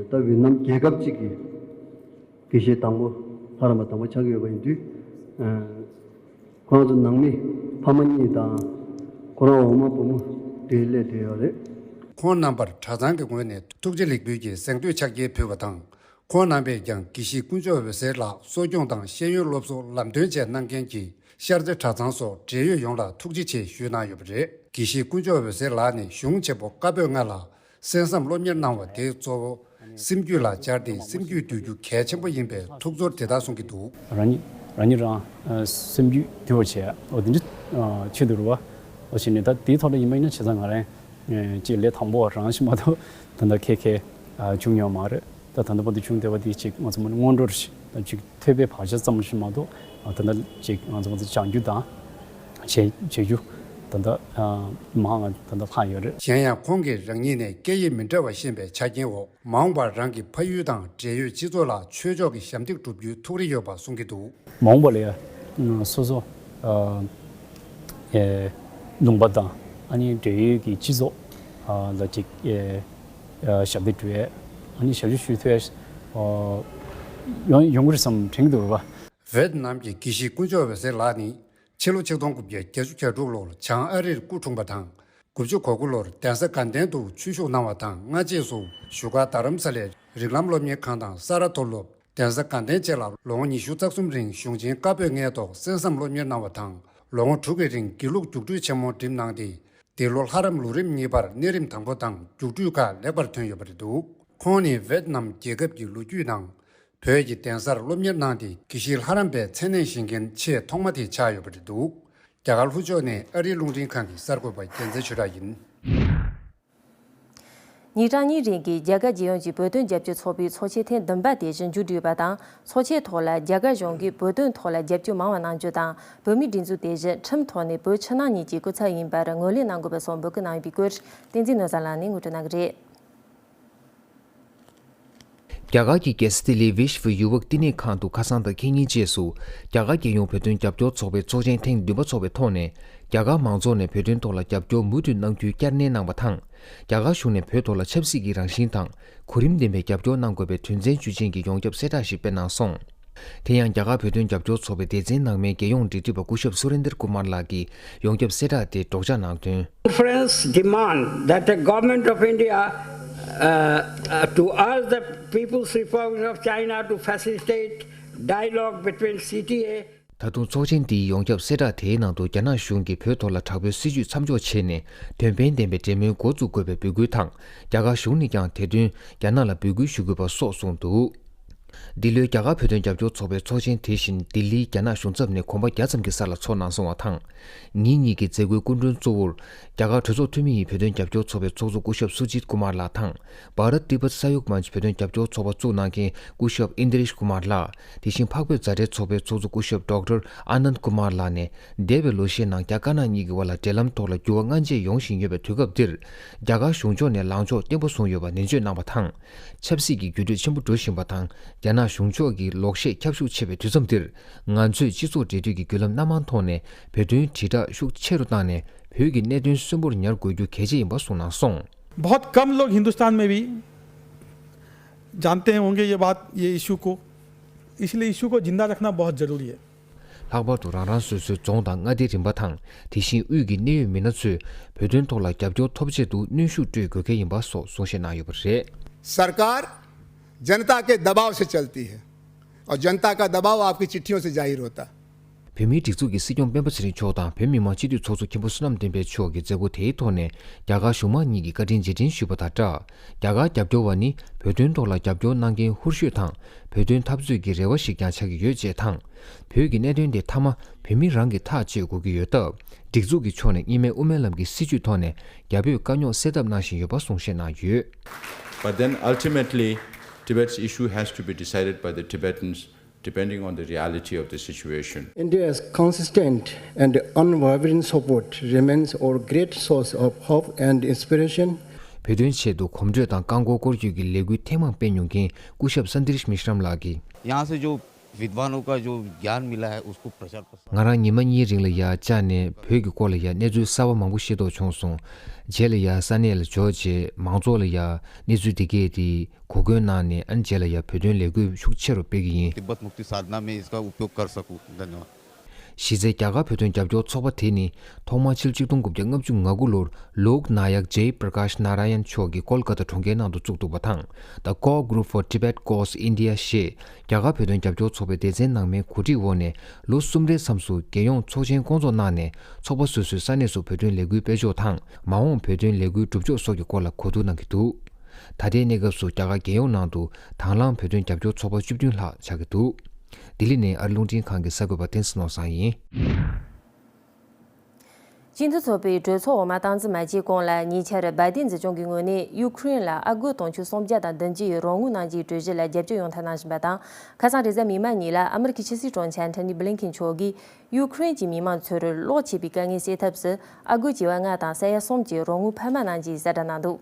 ད་ཝེ་ཏི་ནམ་རྒྱལ་ཁབ་ཅིག་གི་དགེ་བཤེས་དང་པོ་ལྷ་རམས་པ་དང་པོ་ཆགས་ཀྱི་ཡོད་པ་ཡིན་དུས། ཁོང་ཚོ་ནང་མི་ཕ་མ་གཉིས་དང་ཁོ་རང་འོག་མ་བུ་མོ་དེ་སླེབས་བསྡད་ཡོད་རེད། ཁོང་རྣམ་པར་གྲྭ་ཚང་གི་ངོས་ནས་ཐུགས་རྗེ་ལེགས་འབུལ་གྱི་གཟེངས་བསྟོད་ཕྱག་འཁྱེར་ཕུལ་བ་དང་། ཁོང་རྣམ་པས་ཀྱང་དགེ་བཤེས་དཀོན་མཆོག་འོད་ཟེར་ལགས་གསོ་སྐྱོང་དང་ཤེས་ཡོན་སློབ་གསོ་ལམ་སྟོན་བཅས་གནང་མཁན་གྱི་ཤར་རྩེ་གྲྭ་ཚང་སོགས་འབྲེལ་ཡོད་ཡོངས་ལ་ཐུགས་རྗེ་ཆེ་ཞུས་གནང་ཡོད་པ་རེད། དགེ་བཤེས་དཀོན་མཆོག་འོད་ཟེར་ལགས་ནི་གཞུང་ཆེན་པོ་བཀའ་པོད་ལྔ་ལ་གསན་བསམ་སློབ་གཉེར་གནང་བ་དེ་གཙོ་བོ་སེམས་རྒྱུད་ལ་སྦྱར་ཏེ་སེམས་རྒྱུད་འདུལ་རྒྱུ་གལ་ཆེན་པོ་ཡིན་པའི་ཐུགས་ཚོར་དེ་ལྟར་གསུང་གི་འདུག་རང་ཉིད་རང་ཉིད་རང་སེམས་རྒྱུད་འདུལ་བར་བྱེད་འོ་དེ་འདྲ་ཆེད་དུ་རུ་བ་འོ་བྱས་ནས་ད་དེའི་ཐོག་ལ་ཡིན་པ་ཡིན་ན་བྱས་ཙང་ང་རང་ཅིག་ལས་དང་པོ་བ་རང་ཞིག་མ་གཏོགས་ད་ལྟ་ཁེ་ཁེ་བྱུང་མྱོང་མ་རེད། ད་ད་ལྟ་བར་དུ་བྱུང་བསྡད་པ་དེ་ཅིག་ང་ཚོ་མ་ནི་སྔོན་འགྲོ་རེད། ད་ཅིག་ཐོས་པའི་བག་ཆགས་ཙམ་ཞིག་མ་གཏོགས་ད་ལྟ་ཅིག་ང་ཚོ་མ་ཚོ་སྦྱང་རྒྱུ་དང་བྱེད་བྱེད་རྒྱུ་ད་ལྟ་མང་ང་ད་ལྟ་ལྷག་ཡོད་རེད། གཞན་ཡང་ཁོང་གིས་རང་ཉིད་ནས་སྐད་ཡིག་མི་འདྲ་བ་ཤེས་པའི་ཆ་རྐྱེན་འོག་མ་འོངས་པར་རང་གི་ཕ་ཡུལ་དང་འབྲེལ་ཡོད་སྤྱི་ཚོགས་ལ་ཆོས་ཕྱོགས་ཀྱི་ཞབས་འདེགས་སྒྲུབ་རྒྱུའི་ཐུགས་རེ་ཡོད་པ་གསུང་གི་འདུག་མ་འོངས་པ་ལ་ཡང་སོ་སོ་ཨ་ཨེ་ལུང་པ་དང་ཨ་ནི་འབྲེལ་ཡོད་ཀྱི་སྤྱི་ཚོགས་ཨ་ལ་ཅིག་ཨེ་ཨ་ཞབས་འདེགས་སྒྲུབ་ཡས་ཨ་ནི་ཞབས་ཞུ་ཞུ་ཐུབ་ཡས་ཨ་ཡོང་ཡོང་གི་རེད་བསམ་དྲན་གྱི་འདུག་རེད་པ། ཝེ་ཏི་ནམ་གྱི་དགེ་བཤེས་དཀོན་མཆོག་འོད་ཟེར་ལགས་ནི་ཕྱི་ལོ་ཆིག་སྟོང་དགུ་བརྒྱ་བརྒྱད་ཅུ་གྱ་དྲུག་ལོར་བྱང་ཨ་རིར་སྐུ་འཁྲུངས་པ་དང་། དགུ་བཅུ་གོ་དགུ་ལོར་གདན་ས་དགའ་ལྡན་དུ་ཆོས་ཞུགས་གནང་བ་དང་སྔ་རྗེས་སུ་བཞུགས་སྒར་རྡ་རམ་ས་ལའི་རིགས་ལམ་སློབ་གཉེར་ཁང་དང་ས་རཱ་མཐོ་སློབ། གདན་ས་དགའ་ལྡན་བཅས་ལ་ལོ་ངོ་ཉི་ཤུ་རྩ་གསུམ་རིང་གཞུང་ཆེན་བཀའ་པོད་ལྔའི་ཐོག་གསན་བསམ་སློབ་གཉེར་གནང་བ་དང་། ལོ་ངོ་དྲུག་གི་རིང་དགེ་ལུགས་རྒྱུགས་སྤྲོད་ཆེན་མོ་འགྲིམས་གནང་སྟེ། འདི་ལོ་ལྷ་རམས་ལོ་རིམ་གཉིས་པར་གནས་རིམ་དང་པོ་དང་རྒྱུགས་སྤྲོད་ཁག་ལེགས་པར་ཐོན་ཡོད་པ་རེད་འདུག་ཁོང་ནི་ཝེ་ཏི་ནམ་རྒྱལ་ཁབ་ཀྱི་ལོ་རྒྱུས་དང་། བོད་ཀྱི་གདན་སར་སློབ་གཉེར་གནང་སྟེ་དགེ་བཤེས་ལྷ་རམས་པའི་མཚན་གནས་བཞེས་མཁན་ཆེས་ཐོག་མ་དེ་ཆགས་ཡོད་པ་རེད་འདུག་རྒྱ་གར་ལྷོ་ཕྱོགས་ནས་ཨ་རིའི་རླུང་འཕྲིན་ཁང་གི་གསར་འགོད་པ་རྒྱལ་མཚན་ཆོས་གྲགས་ཡིན། ཉིན་གྲངས་གཉིས་རིང་གི་རྒྱ་གར་རྒྱལ་ཡོངས་ཀྱི་བོད་དོན་རྒྱབ་སྐྱོར་ཚོགས་པའི་ཚོགས་ཆེན་ཐེངས་བདུན་པ་དེ་བཞིན་མཇུག་བསྒྲིལ་ཡོད་པ་དང་། ཚོགས་ཆེན་ཐོག་ལ་རྒྱ་གར་གཞུང་གིས་བོད་དོན་ཐོག་ལ་རྒྱབ་སྐྱོར་མང་བ་གནང་རྒྱུ་དང་། བོད་མིའི་སྒྲིག་འཛུགས་དེ་བཞིན་ཁྲིམས་ཐོག་ནས་བོད་ཕྱི་ནང་གཉིས་ཀྱི་སྐུ་ཚབ་ཡིན་པར་ངོས་ལེན་གནང་དགོས་པ་སོགས་འབོད་སྐུལ་གནང་ཡོད་པའི་སྐོར། བསྟན་འཛིན་ནོར་བཟང་ལགས་ནས་ངོ་སྤྲོད་གནང་གི་རེད། རྒྱ་གར་གྱི་རྒྱལ་ས་ལྡི་ལིའི་བིཤ་ཝ་ཡུ་ཝག་བསྟི་གནས་ཁང་དུ་ཁ་སང་དང་ཁེ་ཉིན་བཅས་སུ་རྒྱ་གར་རྒྱལ་ཡོངས་བོད་དོན་རྒྱབ་སྐྱོར་ཚོགས་པའི་ཚོགས་ཆེན་ཐེངས་བདུན་པ་འཚོགས་པའི་ཐོག་ནས། རྒྱ་གར་མང་ཚོགས་ནས་བོད་དོན་ཐོག་ལ་རྒྱབ་སྐྱོར་མུ་མཐུད་གནང་རྒྱུའི་བསྐྱར་ནན་གནང་བ་དང་། རྒྱ་གར་གཞུང་ནས་བོད་ཐོག་ལ་ཆབ་སྲིད་ཀྱི་རང་བཞིན་དང་གོ་རིམ་ལྡན་པའི་རྒྱབ་སྐྱོར་གནང་དགོས་པའི་དོན་ཚན་བཅུ་ཅན་གྱི་ཡོངས་ཁྱབ་གསལ་བསྒྲགས་ཤིག་སྤེལ་གནང་སོང་། དེ་ཡང་རྒྱ་གར་བོད་དོན་རྒྱབ་སྐྱོར་ཚོགས་པའི་སྡེ་ཚན་ནང་མའི་རྒྱལ་ཡོངས་འབྲེལ་མཐུད་པ་སྐུ་ཞབས་སུ་རེན་དར་ཀུ་མར་ལགས་ཀྱིས་ཡོངས་ཁྱབ་གསལ་བསྒྲགས་དེ་སྒྲོག་སྦྱང་གནང་དོན། Conference demand that the government of India, uh, uh, to urge the People's Republic of China to facilitate dialogue between C T A. ད་དུང་ཚོགས་ཆེན་འདིའི་ཡོངས་ཁྱབ་གསལ་བསྒྲགས་དེའི་ནང་དུ་རྒྱ་ནག་གཞུང་གིས་བོད་ཐོག་ལ་དྲག་པོའི་སྲིད་བྱུས་མཚམས་འཇོག་བྱས་ནས་དོན་ཕན་ལྡན་པའི་འབྲེལ་མོལ་འགོ་འཛུགས་དགོས་པའི་འབོད་སྐུལ་དང་། རྒྱ་གར་གཞུང་ནས་ཀྱང་དེ་དོན་རྒྱ་ནག་ལ་འབོད་སྐུལ་ཞུ་དགོས་པ་སོགས་གསུངས་འདུག་འདི་ལོའི་རྒྱ་གར་བོད་དོན་རྒྱབ་སྐྱོར་ཚོགས་པའི་ཚོགས་ཆེན་དེ་བཞིན་ལྡི་ལིའི་རྒྱ་ནག་གཞུང་ཚབ་ནས་གོམ་པ་བརྒྱ་ཙམ་གྱི་ས་ལ་ཚོགས་གནང་སོང་བ་དང་། ཉིན་གཉིས་ཀྱི་མཛད་སྒོའི་སྐུ་མགྲོན་གཙོ་བོར་རྒྱ་གར་གྲོས་ཚོགས་འཐུས་མི་ཡི་བོད་དོན་རྒྱབ་སྐྱོར་ཚོགས་པའི་ཚོགས་གཙོ་སྐུ་ཞབས་སུ་ཇིད་ཀུ་མར་ལགས་དང་། བྷ་རཏ་ཏི་བྷཏ་ས་ཡོག་མཉཅ་བོད་དོན་རྒྱབ་སྐྱོར་ཚོགས་པ་བཙུགས་གནང་མཁན་སྐུ་ཞབས་ཨིན་དྲེཤ་ཀུ་མར་ལགས། དེ་བཞིན་འཕགས་བོད་མཛའ་འབྲེལ་ཚོགས་པའི་ཚོགས་གཙོ་སྐུ་ཞབས་ཌོག་ཊར་ཨ་ནནྡ་ཀུ་མར་ལགས་ནས། འདས་པའི་ལོ་ཤས་ནང་རྒྱ་དཀར་ནག་གཉིས་ཀྱི་དབར་ལ་འབྲེལ་ལམ་ཐོག་ལ་འགྱུར་བ་སྔ་རྗེས་ཡོང་བཞིན་ཡོད་པའི་དུས་སྐབས་འདིར། རྒྱ་གར་གཞུང་ཕྱོགས་ནས་ལངས་ཕྱོགས་བརྟན་པོ་བཟུང་ཡོད་པ་ནན་བརྗོད་གནང་བ་དང་། ཆབ་སྲིད་ཀྱི་འགྱུར་འགྲོས་ཆེན་པོ་འགྲོ་བཞིན་པ་དང་། རྒྱ་ནག་གཞུང་ཕྱོགས་ཀྱི་ལོག་བཤད་ཁྱབ་ཤུགས་ཆེ་བའི་དུས་མཚམས་འདིར། ང་ཚོས་སྤྱི་ཚོགས་འབྲེལ་མཐུད་ཀྱི་བརྒྱུད་ལམ་སྣ་མང་ཐོག་ནས་བོད་དོན་དྲིལ་བསྒྲགས་ཤུགས་ཆེ་རུ་བཏང་ནས། བོད་ཀྱི་གནད་དོན་གསོན་པོར་ཉར་དགོས་རྒྱུ་གལ་ཆེ་ཡིན་པ་གསུངས་གནང་སོང་། बहुत कम लोग हिंदुस्तान में भी जानते होंगे ये बात, ये इशू को, इसलिए इशू को जिंदा रखना बहुत ज़रूरी है। ལྷག་པར་དུ་རང་རང་སོ་སོའི་རྫོང་དང་མངའ་སྡེའི་རིམ་པ་དང་། དེ་བཞིན་དབུས་ཀྱི་གནད་ཡོད་མི་སྣ་ཚོས་བོད་དོན་ཐོག་ལ་རྒྱབ་སྐྱོར་ཐོབ་ཆེད་དུ་གནོན་ཤུགས་སྤྲོད་དགོས་གལ་ཡིན་པ་སོགས་གསུང་བཤད་གནང་ཡོད་པ་རེད། सरकार जनता के दबाव से चलती है और जनता का दबाव आपकी चिट्ठियों से जाहिर होता है। བོད་མིའི་སྒྲིག་འཛུགས་ཀྱི་སྲིད་སྐྱོང་སྤེན་པ་ཚེ་རིང་མཆོག་དང་བོད་མི་མང་སྤྱི་འཐུས་ཚོགས་གཙོ་མཁན་པོ་བསོད་ནམས་བསྟན་འཕེལ་མཆོག་གི་མཛད་སྒོ་དེའི་ཐོག་ནས་རྒྱ་གར་གཞུང་མང་གཉིས་ཀྱིས་བཀའ་དྲིན་རྗེས་དྲན་ཞུས་པ་དང་སྦྲགས། རྒྱ་གར་རྒྱབ་སྐྱོར་བ་ནི་བོད་དོན་ཐོག་ལ་རྒྱབ་སྐྱོར་གནང་མཁན་ཧུར་ཤོས་དང་། བོད་དོན་འཐབ་རྩོད་ཀྱི་རེ་བ་ཞིག་ཀྱང་ཆགས་ཀྱི་ཡོད་ཅེས་དང་། བོད་ཀྱི་གནད་དོན་དེ་མཐའ་མ་བོད་མི་རང་གིས་ཐག་གཅོད་དགོས་ཀྱི་ཡོད་སྟབས། སྒྲིག་འཛུགས་ཀྱི་ཕྱོགས་ནས་གཉིས་སྨན་དབུ་མའི་ལམ་གྱི་སྲིད་བྱུས་ཐོག་ནས་རྒྱ་བོད་དཀའ་རྙོག་སེལ་ཐབས་གནང་བཞིན་ཡོད་པ་གསུང་བཤད་གནང་ཡོད། But then ultimately, Tibet's issue has to be decided by the Tibetans, depending on the reality of the situation. India's consistent and unwavering support remains our great source of hope and inspiration. བོད་དོན་ཆེད་དུ་གོམ་བགྲོད་དང་རྐང་འཁོར་སྐོར་སྐྱོད་ཀྱི་ལས་འགུལ་ཐེངས་མང་སྤེལ་མྱོང་མཁན་སྐུ་ཞབས་སཱནྡེ་རིཤ་མི་ཤྲམ་ལགས་ཀྱིས། यहाँ से जो विद्वानों का जो ज्ञान मिला है, उसको प्रचार प्रसार ང་རང་ཉི་མ་གཉིས་རིང་ལ་ཡར་བཅར་ནས་བོད་ཀྱི་སྐོར་ལ་ཡར་གནས་ཚུལ་གསར་བ་མང་པོ་ཤེས་རྟོགས་བྱུང་སོང་། རྗེས་ལ་ཡར་ས་གནས་ལ་འབྱོར་རྗེས་མང་ཚོགས་ལ་ཡར་གནས་ཚུལ་འདི་གས་དེ་གོ་སྐོན་གནང་ནས། ཨ་ནི་རྗེས་ལ་ཡར་བོད་དོན་ལས་འགུལ་ཤུགས་ཆེ་རུ་སྤེལ་གྱི་ཡིན། तिब्बत मुक्ति साधना में इसका उपयोग कर सकूं। धन्यवाद। གཞི་རྩའི་རྒྱ་གར་བོད་དོན་རྒྱབ་སྐྱོར་ཚོགས་པ་དེ་ནི་ཐོག་མར་ཕྱི་ལོ་ཆིག་སྟོང་དགུ་བརྒྱ་ལྔ་བཅུ་ང་དགུ་ལོར་ལོག་ནཱ་ཡག་ཇེ་པྲ་ཀཱཤ་ནཱ་ར་ཡན་མཆོག་གིས་ཀོལ་ཀ་ཏ་གྲོང་ཁྱེར་ནང་དུ་བཙུགས་འདུག་པ་དང་། The Core Group for Tibet Goes India ཞེས་རྒྱ་གར་བོད་དོན་རྒྱབ་སྐྱོར་ཚོགས་པའི་སྡེ་ཚན་ནང་མའི་གོ་སྒྲིག་འོག་ནས། ལོ་གསུམ་རེའི་མཚམས་སུ་རྒྱལ་ཡོངས་ཚོགས་ཆེན་སྐོང་ཚོགས་གནང་ནས། ཚོགས་པ་སོ་སོའི་ས་གནས་སུ་བོད་དོན་ལས་འགུལ་སྤེལ་ཕྱོགས་དང་། མ་འོངས་བོད་དོན་ལས་འགུལ་སྒྲུབ་ཕྱོགས་སོགས་ཀྱི་སྐོར་ལ་གོ་བསྡུར་གནང་གི་འདུག་ད་ལྟའི་གནས་སྐབས་སུ་རྒྱ་གར་རྒྱལ་ཡོངས་ནང་དུ་དང་བླངས་བོད་དོན་རྒྱབ་སྐྱོར་ཚོགས་པ་བཅུ་བདུན་ལྷག་ཆགས་ཀྱི་འདུག་ལྡི་ལི་ནས་ཨ་རི་རླུང་འཕྲིན་ཁང་གི་གསར་འགོད་པ་བསྟན་འཛིན་ནོར་བཟང་ཡིན། སྤྱི་འཐུས་ཚོགས་པའི་གྲོས་ཚོགས་འོག་མ་སྟངས་འཛིན་མ་བྱས་གོང་ལ། ཉེ་ཆར་བའི་ཌེན་གཞུང་གི་ངོས་ནས་ཡུ་ཁུ་རེན་ལ་ཨ་སྒོར་དུང་ཕྱུར་སུམ་བརྒྱ་དང་བདུན་ཅུ་ཡི་རོགས་དངུལ་གནང་རྒྱུའི་གྲོས་གཞི་ལ་རྒྱབ་སྐྱོར་ཡོང་ཐབས་གནང་བཞིན་པ་དང་། ཁ་སང་རེས་གཟའ་མིག་དམར་ཉིན་ལ་ཨ་མི་རི་ཀའི་ཕྱི་སྲིད་དྲུང་ཆེ་ཨན་ཐོ་ནི་བྷི་ལིན་ཁེན་མཆོག་གིས་ཡུ་ཁུ་རེན་གྱི་མི་མང་ཚོར་གློག་མཆོད་པའི་དཀའ་ངལ་སེལ་ཐབས་སུ་ཨ་སྒོར་བྱེ་བ་ལྔ་དང་ས་ཡ་གསུམ་གྱི་རོགས་དངུལ་འཕར་མ་གནང་རྒྱུའི་གསལ་བསྒྲགས་གནང་འདུག་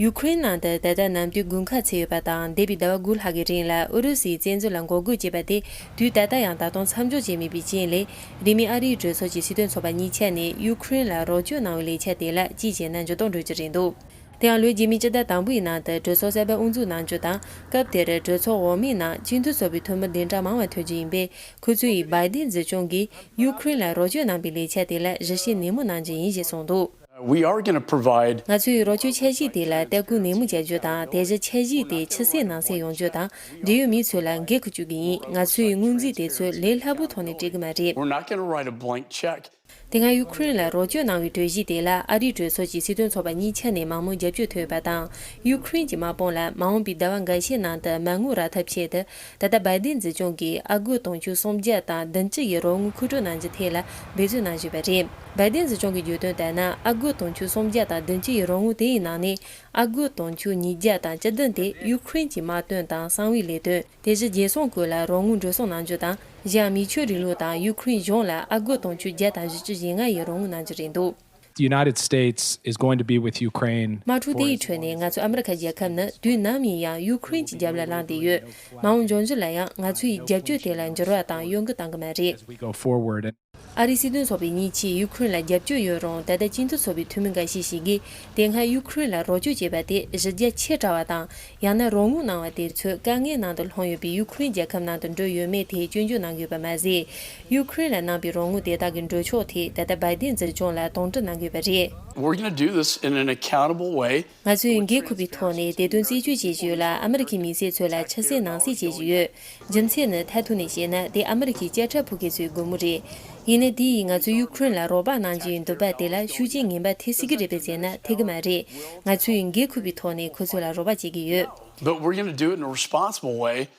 ཡུ་ཁུ་རེན་ནང་དུ་ད་ལྟ་ནམ་དུས་དགུན་ཁ་ཚུད་ཡོད་པ་དང་། འདས་པའི་ཟླ་བ་དགུ་ལྷག་གི་རིང་ལ་ཨུ་རུ་སུའི་བཙན་འཛུལ་ལ་འགོག་རྒོལ་བྱས་པ་དེ་དུས་ད་ལྟ་ཡང་ད་དུང་མཚམས་འཇོག་བྱས་མེད་པའི་རྐྱེན་ལས། རིས་མེད་ཨ་རིའི་གྲོས་ཚོགས་ཀྱི་སྲིད་དོན་ཚོགས་པ་གཉིས་ཆ་ནས་ཡུ་ཁུ་རེན་ལ་རོགས་སྐྱོར་གནང་བའི་ལས་འཆར་དེ་ལ་དཔྱིས་ཕྱིན་ན་འགྱུར་ལྡོག་འགྲོ་རྒྱུ་རེད་འདུག་དེ་ཡང་ལོའི་རྗེས་མའི་སྤྱི་ཟླ་དང་པོའི་ནང་དུ་གྲོས་ཚོགས་གསར་པ་དབུ་འཛུགས་གནང་རྒྱུ་དང་། སྐབས་དེར་གྲོས་ཚོགས་འོག་མའི་ནང་སྤྱི་འཐུས་ཚོགས་པའི་འཐུས་མི་བདུན་ཕྲག་མང་བ་ཐོན་རྒྱུ་ཡིན་པས། ཁོ་ཚོས་བའི་ཌེན་སྲིད་གཞུང་གིས་ཡུ་ཁུ་རེན་ལ་རོགས་སྐྱོར་གནང་པའི་ལས་འཆར་དེ་ལ་གཞི་བྱས་ནན་མོ་གནང་རྒྱུ་ཡིན་ཞེས་གསུངས་འདུག We are going to provide ང་ཚོས་རོགས་སྐྱོར་འཆར་གཞི་དེ་ལ་ལྟ་སྐུལ་ནན་མོ་བྱ་རྒྱུ་དང་། དེ་བཞིན་འཆར་གཞི་དེ་ཕྱི་གསལ་ནང་གསལ་ཡོང་རྒྱུ་དང་། འབྲེལ་ཡོད་མི་ཚོ་ལ་འགན་འཁུར་བཅུག་གི་ཡིན། ང་ཚོས་སྔོན་རྩིས་དེ་ཚོ་ལས་སླ་པོའི་ཐོག་ནས་སྤྲད་གི་མ་རེད། We're not going to write a blank check. དེ་སྔ་ཡུ་ཁུ་རེན་ལ་རོགས་སྐྱོར་གནང་བའི་གྲོས་གཞི་དེ་ལ་ཨ་རིའི་གྲོས་ཚོགས་ཀྱི་སྲིད་དོན་ཚོགས་པ་གཉིས་ཆ་ནས་མང་མོས་རྒྱབ་སྐྱོར་ཐོབ་ཡོད་པ་དང་། ཡུ་ཁུ་རེན་གྱི་དམག་དཔུང་ལ་མ་འོངས་པའི་ཟླ་བ་འགའ་ཤས་ནང་དུ་མ་དངུལ་རག་ཐབས་ཆེད་དུ། ད་ལྟ་བའི་ཌེན་སྲིད་སྐྱོང་གིས་ཨ་སྒོར་དུང་ཕྱུར་སུམ་བརྒྱ་དང་བདུན་ཅུ་ཡི་རོགས་དངུལ་མཁོ་སྤྲོད་གནང་རྒྱུ་ཐད་ལ་འབད་བརྩོན་གནང་བཞིན་པ་རེད། བའི་ཌེན་སྲིད་སྐྱོང་གིས་བརྗོད་དོན་ལྟར་ན། ཨ་སྒོར་དུང་ཕྱུར་སུམ་བརྒྱ་དང་བདུན་ཅུ་ཡི་རོགས་དངུལ་དེའི་ནང་ནས། ཨ་སྒོར་དུང་ཕྱུར་ཉིས་བརྒྱ་དང་བཅུ་བདུན་དེ་ཡུ་ཁུ་རེན་གྱི་དམག་དོན་དང་གསང་བའི་ལས་དོན། དེ་བཞིན་རྒྱལ་སྲུང་སྐོར་ལ་རོགས་དངུལ་འགྲོ་སོང་གནང་རྒྱུ་དང་། གཞན་མི་ཆོས་རིང་ལུགས་དང་ཡུ་ཁུ་རེན་གཞུང་ལ་ཨ་སྒོར་དུང་ཕྱུར་བརྒྱ་དང་བཞི་བཅུ་ཞེ་ལྔ་ཡི་རོགས་དངུལ་གནང་རྒྱུ་རེད་འདུག། The United States is going to be with Ukraine དམག་འཁྲུག་དེའི་ཁྲོད་ནས་ང་ཚོ་ཨ་མི་རི་ཁ་རྒྱལ་ཁབ་ནི་དུས་ནམ་ཡིན་ཡང་ཡུ་ཁུ་རེན་གྱི་རྒྱབ་ལ་ལངས་བསྡད་ཡོད། མ་འོངས་འབྱུང་འགྱུར་ལ་ཡང་ང་ཚོ་ཡི་རྒྱབ་སྐྱོར་དེ་ལ་འགྱུར་བ་དང་གཡོ་འགུལ་གཏང་གི་མ་རེད། as we go forward. ཨ་རིའི་སྲིད་དོན་ཚོགས་པའི་གཉིས་ཆས་ཡུ་ཁུ་རེན་ལ་རྒྱབ་སྐྱོར་ཡོད་རུང་། ད་ལྟ་སྤྱི་མཐུན་ཚོགས་པའི་འཐུས་མི་འགའ་ཤས་ཤིག་གིས་དེ་སྔ་ཡུ་ཁུ་རེན་ལ་རོགས་སྐྱོར་བྱས་པ་དེ་གཞི་རྒྱ་ཆེ་དྲགས་པ་དང་། ཡང་ན་རོགས་དངུལ་གནང་བ་དེ་ཚོས་དཀའ་ངལ་ནང་དུ་ལྷུང་ཡོད་པའི་ཡུ་ཁུ་རེན་རྒྱལ་ཁབ་ནང་དུ་འགྲོ་ཡོད་མེད་ཐད་སྐྱོན་བརྗོད་གནང་གི་ཡོད་པ་མ་ཟད། ཡུ་ཁུ་རེན་ལ་གནང་པའི་རོགས་དངུལ་དེ་དག་གི་འགྲོ་ཕྱོགས་ཐད་ད་ལྟ་བའི་ཌེན་སྲིད་སྐྱོང་ལ་དོགས་འདྲི་གནང་གི་ཡོད་པ་རེད། We're going to do this in an accountable way. ང་ཚོས་འགན་འཁུར་བའི་ཐོག་ནས་དེ་དོན་རྩད་གཅོད་བྱེད་ཀྱི་ཡོད་ལ། ཨ་མི་རི་ཁའི་མི་སེར་ཚོ་ལ་ཕྱི་གསལ་ནང་གསལ་བྱེད་ཀྱི་ཡོད། རྒྱུ་མཚན་ནི་མཐར་ཐུག་ནས་བཤད་ན། དེ་ཨ་མི་རི་ཁའི་དཔྱ་ཁྲལ་ཕོག་མཁན་ཚོའི་སྒོར་མོ་རེད། ཡིན་ནའི་དེ་ཡིས་ང་ཚོས་ཡུ་ཁུ་རེན་ལ་རོགས་པ་གནང་རྒྱུའི་འདོད་པ་དེ་ལ་ཤུགས་རྐྱེན་ངན་པ་ཐེབས་སྲིད་ཀྱི་རེད་པས་ཟེར་ན་ཐེབས་ཀྱི་མ་རེད། ང་ཚོས་འགན་འཁུར་བའི་ཐོག་ནས་ཁོ་ཚོ་ལ་རོགས་པ་བྱེད་ཀྱི་ཡོད། But we're going to do it in a responsible way.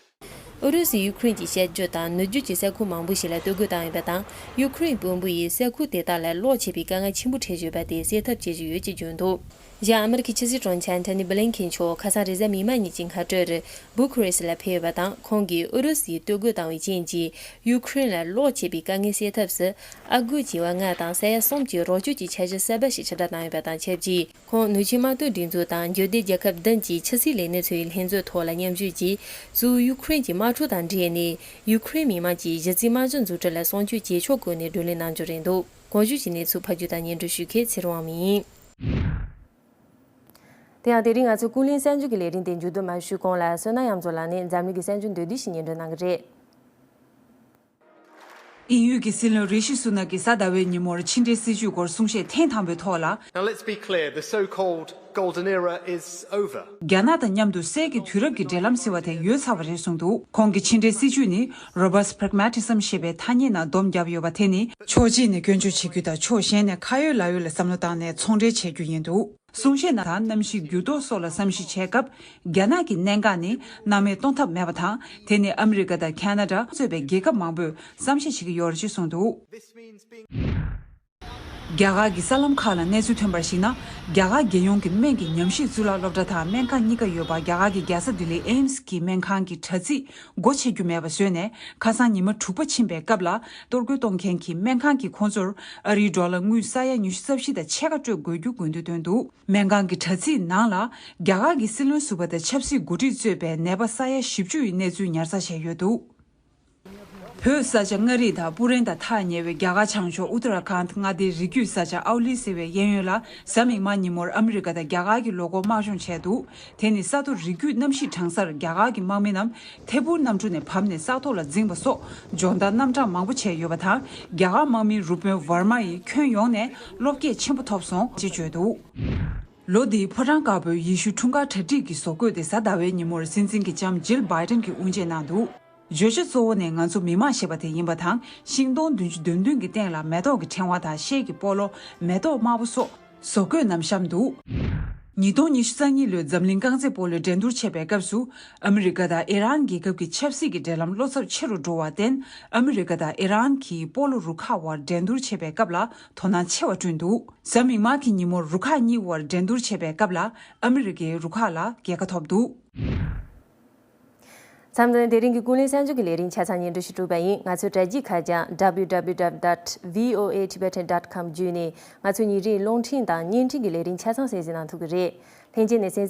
ཨུ་རུ་སུས་ཡུ་ཁུ་རེན་གྱི་བཤད་རྒྱུད་དང་ནུབ་རྒྱུད་ཀྱི་ས་ཁུལ་མང་པོ་ཞིག་ལ་གཏོར་རྒོལ་བཏང་ཡོད་པ་དང་། ཡུ་ཁུ་རེན་དཔོན་པོ་ཡིས་ས་ཁུལ་དེ་དག་ལ་གློག་ཆད་པའི་དཀའ་ངལ་ཆེན་པོ་འཕྲད་བཞིན་པ་དེ་སེལ་ཐབས་བྱེད་བཞིན་ཡོད་ཅེས་བརྗོད་འདུག། གཞན། ཨ་མི་རི་ཁའི་ཕྱི་སྲིད་དྲུང་ཆེ་ཨན་ཐོ་ནི་བྷི་ལིན་ཁེན་མཆོག་ཁ་སང་རེས་གཟའ་མིག་དམར་ཉིན་གྱི་སྔ་དྲོར་བུ་ཁུ་རེ་སི་ལ་ཕེབས་ཡོད་པ་དང་། ཁོང་གིས་ཨུ་རུ་སུས་གཏོར་རྒོལ་བཏང་བའི་རྐྱེན་གྱིས་ཡུ་ཁུ་རེན་ལ་གློག་ཆད་པའི་དཀའ་ངལ་སེལ་ཐབས་སུ། ཨ་སྒོར་བྱེ་བ་ལྔ་དང་ས་ཡ་གསུམ་གྱི་རོགས་སྐྱོར་གྱི་འཆར་གཞི་གསར་པ་ཞིག་ཕྱིར་བསྒྲགས་བཏང་ཡོད་པ་དང་ཆབས་ཅིག། ཁོང་ནུབ་ཕྱོགས་དམག་དོན་སྒྲིག་འཛུགས་དང་འབྱོར་ལྡན་རྒྱལ་ཁབ་བདུན་གྱི་ཕྱི་སྲིད་ལས་སྣེ་ཚོའི་ལྷན་ཚོགས་ཐོག་ལ་མཉམ་ཞུགས་ཀྱིས། གཙོ་བོ་ཡུ་ཁུ་རེན་གྱི་དམག་འཁྲུག་དང་འབྲེལ་ནས་ཡུ་ཁུ་རེན་མི་དམངས་ཀྱི་གཞི་རྩའི་དམག་འཇོན་འཛུགས་སྐྲུན་ལ་སྲུང་སྐྱོབ་བྱེད་ཕྱོགས་སྐོར་ནས་བགྲོ་གླེང་གནང་རྒྱུ་རེད་འདུག། གོང་ཞུས་ཀྱི་གནས་ཚུལ་ཕབ་སྒྱུར་དང་སྙན་སྒྲོན་ཞུ་མཁན་ཚེ་རིང་དབང་མོ་ཡིན། དེ་ཡང་དེ་རིང་ང་ཚོས་ཀུན་གླེང་གསར་འགྱུར་གྱི་ལས་རིམ་དེ་མཇུག་བསྡོམས་མ་ཞུས་གོང་ལ། བསོད་ནམས་གཡང་འཛོམས་ལགས་ནས་འཛམ་གླིང་གི་གསར་འགྱུར་མདོར་བསྡུས་ཤིག་སྙན་སྒྲོན་གནང་གི་རེད། དབྱིན་ཡུལ་གྱི་སྲིད་བློན་རི་ཤི་སུ་ནག་གིས་གཟའ་ཟླ་བའི་ཉིན་མོར་ཕྱི་འབྲེལ་སྲིད་བྱུས་སྐོར་གསུང་བཤད་ཐེངས་དང་པོའི་ཐོག་ལ། Now let's be clear, the so-called golden era is over. རྒྱ་ནག་དང་མཉམ་དུ་གསེར་གྱི་དུས་རབས་ཀྱི་འབྲེལ་ལམ་ཟེར་བ་དེ་ཡོལ་ཚར་བ་རེད་གསུངས་འདུག། ཁོང་གིས་ཕྱི་འབྲེལ་སྲིད་བྱུས་ནི་Robust Pragmatism ཞེས་པའི་ཐ་སྙད་ནང་སྡོམ་བརྒྱབ་ཡོད་པ་དེ་ནི། ཕྱོགས་གཅིག་ནས་སྐྱོན་བརྗོད་བྱེད་རྒྱུ་དང་ཕྱོགས་གཞན་ནས་ཁ་ཡོད་ལག་ཡོད་ལ་བསམ་བློ་བཏང་ནས་ཚོང་འབྲེལ་བྱེད་རྒྱུ་ཡིན་འདུག། གསུང་བཤད་ནང་དང་གནམ་གཤིས་འགྱུར་ལྡོག་སོགས་ལ་བསམ་གཞིག་བྱས་སྐབས། རྒྱ་ནག་གི་གནད་འགག་ནི་སྣང་མེད་གཏོང་ཐབས་མེད་པ་དང་། དེ་ནི་ཨ་མི་རི་ཀ་དང་ཁ་ན་ཌ་གཙོས་པའི་རྒྱལ་ཁབ་མང་པོས་བསམ་གཞིག་བྱེད་ཀྱི་ཡོད་རེད་ཅེས་གསུངས་འདུག། རྒྱ་གར་གྱི་གསར་ལམ་ཁག་ལ་གནས་ཚུལ་ཐོན་པར་གཞིགས་ན། རྒྱ་གར་རྒྱལ་ཡོངས་ཀྱི་སྨན་གྱི་ཉམས་ཞིབ་གཙུག་ལག་སློབ་གྲྭ་དང་སྨན་ཁང་གཉིས་ཀ་ཡོད་པ་རྒྱ་གར་གྱི་རྒྱལ་ས་ལྡི་ལིའི་ཨེམ་སི་གི་སྨན་ཁང་གི་དྲ་ཚིགས་སྒོ་ཕྱེ་རྒྱུ་མེད་པ་བཟོས་ནས། ཁ་སང་ཉི་མ་དྲུག་པ་ཕྱིན་པའི་སྐབས་ལ། གཏོར་རྒོལ་གཏོང་མཁན་གྱི་སྨན་ཁང་གིས་ཁོང་ཚོར་ཨ་རིའི་ཌོ་ལར་དངུལ་ས་ཡ་ཉི་ཤུ་རྩ་བཞི་དང་ཕྱེད་ཀ་སྤྲོད་དགོས་རྒྱུ་དགོས་འདུན་བཏོན་འདུག། སྨན་ཁང་གི་དྲ་ཚིགས་ནང་ལ། རྒྱ་གར་གྱི་སྲིད་བློན་ཟུར་པ་དང་ཆབ་སྲིད་འགོ་ཁྲིད་གཙོས་པའི་ནད་པ་ས་ཡ་བཞི་བཅུ་ཡི་གནས་ཚུལ་ཉར་ཚགས་བྱས་ཡོད་འདུག། བོད་ས་ཆ་མངའ་རིས་དང་སྤུ་ཧྲེང་དང་ཐག་ཉེ་བའི་རྒྱ་གར་བྱང་ཕྱོགས་ཨུ་ཏ་ར་ཁཱན་མངའ་སྡེའི་རི་རྒྱུད་ས་ཆ་ཨའོ་ལི་ཟེར་བའི་གཡས་གཡོན་ལ། གཟའ་མིག་དམར་ཉིན་མོར་ཨ་མི་རི་ཀ་དང་རྒྱ་གར་གྱི་ལོ་འཁོར་དམག་སྦྱོང་བྱས་འདུག། དེ་ནི་ས་མཐོ་རི་རྒྱུད་གནམ་གཤིས་གྲང་སར་རྒྱ་གར་གྱི་དམག་མི་རྣམས་ཐད་འཕུར་གནམ་གྲུ་ནས་བབས་ནས་ས་ཐོག་ལ་འཛིངས་པ་སོགས་སྦྱོང་བརྡར་རྣམ་གྲངས་མང་པོ་བྱས་ཡོད་པ་དང་། རྒྱ་གར་དམག་མིའི་རུ་དཔོན་ཝར་མ་ཡིས་ཁྱོན་ཡོངས་ནས་བློ་སྐྱེད་ཆེན་པོ་ཐོབ་སོང་ཅེས་བརྗོད་འདུག། ལོ་འདིའི་ཕོ་བྲང་དཀར་པོའི་ཡེ་ཤུ་འཁྲུངས་སྐར་གྲ་སྒྲིག་གི་བཟོ་བཀོད་དེ་གཟའ་ཟླ་བའི་ཉིན་མོར་སྲིད་འཛིན་གྱི་ལྕམ་ཇིལ་བྷའི་ཌེན་གྱིས་དབུ་འབྱེད་གནང་འདུག། བརྗོད་བྱ་གཙོ་བོ་ནི་ང་ཚོ་མི་དམངས་ཞེས་པ་དེ་ཡིན་པ་དང་། ཤིང་སྡོང་བདུན་ཅུ་དོན་བདུན་གྱི་སྟེང་ལ་མེ་ཏོག་གི་ཕྲེང་བ་དང་ཤེལ་གྱི་སྤོ་ལོ། མེ་ཏོག་དམར་པོ་སོགས་བཟོ་བཀོད་རྣམས་བཤམས་འདུག། ཉིས་སྟོང་ཉི་ཤུ་རྩ་གཉིས་ལོའི་འཛམ་གླིང་རྐང་རྩེད་སྤོ་ལོའི་འགྲན་བསྡུར་བྱེད་པའི་སྐབས་སུ། ཨ་མི་རི་ཀ་དང་ཨི་རན་རྒྱལ་ཁབ་ཀྱི་ཆབ་སྲིད་ཀྱི་འབྲེལ་ལམ་བློ་འཚབ་ཆེ་རུ་འགྲོ་བར་བརྟེན། ཨ་མི་རི་ཀ་དང་ཨི་རན་གྱིས་སྤོ་ལོ་རུ་ཁག་དབར་འགྲན་བསྡུར་བྱེད་པའི་སྐབས་ལ་དོ་སྣང་ཆེ་བ་བསྐྲུན་འདུག། གཟའ་མིག་དམར་གྱི་ཉིན་མོར་རུ་ཁག་གཉིས་དབར་འགྲན་བསྡུར་བྱེད་པའི་སྐབས་ལ་ཨ་མི་རི་ཀའི་རུ་ཁག་ལ་རྒྱལ་ཁ་ཐོབ་འདུག། མཚམས་འདི་ནས་དེ་རིང་གི་ཀུན་གླེང་གསར་འགྱུར་གྱི་ལས་རིམ་ཆ་ཚང་སྙན་སྒྲོན་ཞུ་གྲུབ་པ་ཡིན། ང་ཚོའི་དྲ་རྒྱའི་ཁ་བྱང་W W W dot V O A Tibetan dot com བརྒྱུད་ནས་ང་ཚོའི་ཉིན་རེའི་རླུང་འཕྲིན་དང་བརྙན་འཕྲིན་གྱི་ལས་རིམ་ཆ་ཚང་གསན་གཟིགས་གནང་ཐུབ་ཀྱི་རེད། ལྷན་རྒྱས་ནས་གསན་གཟིགས་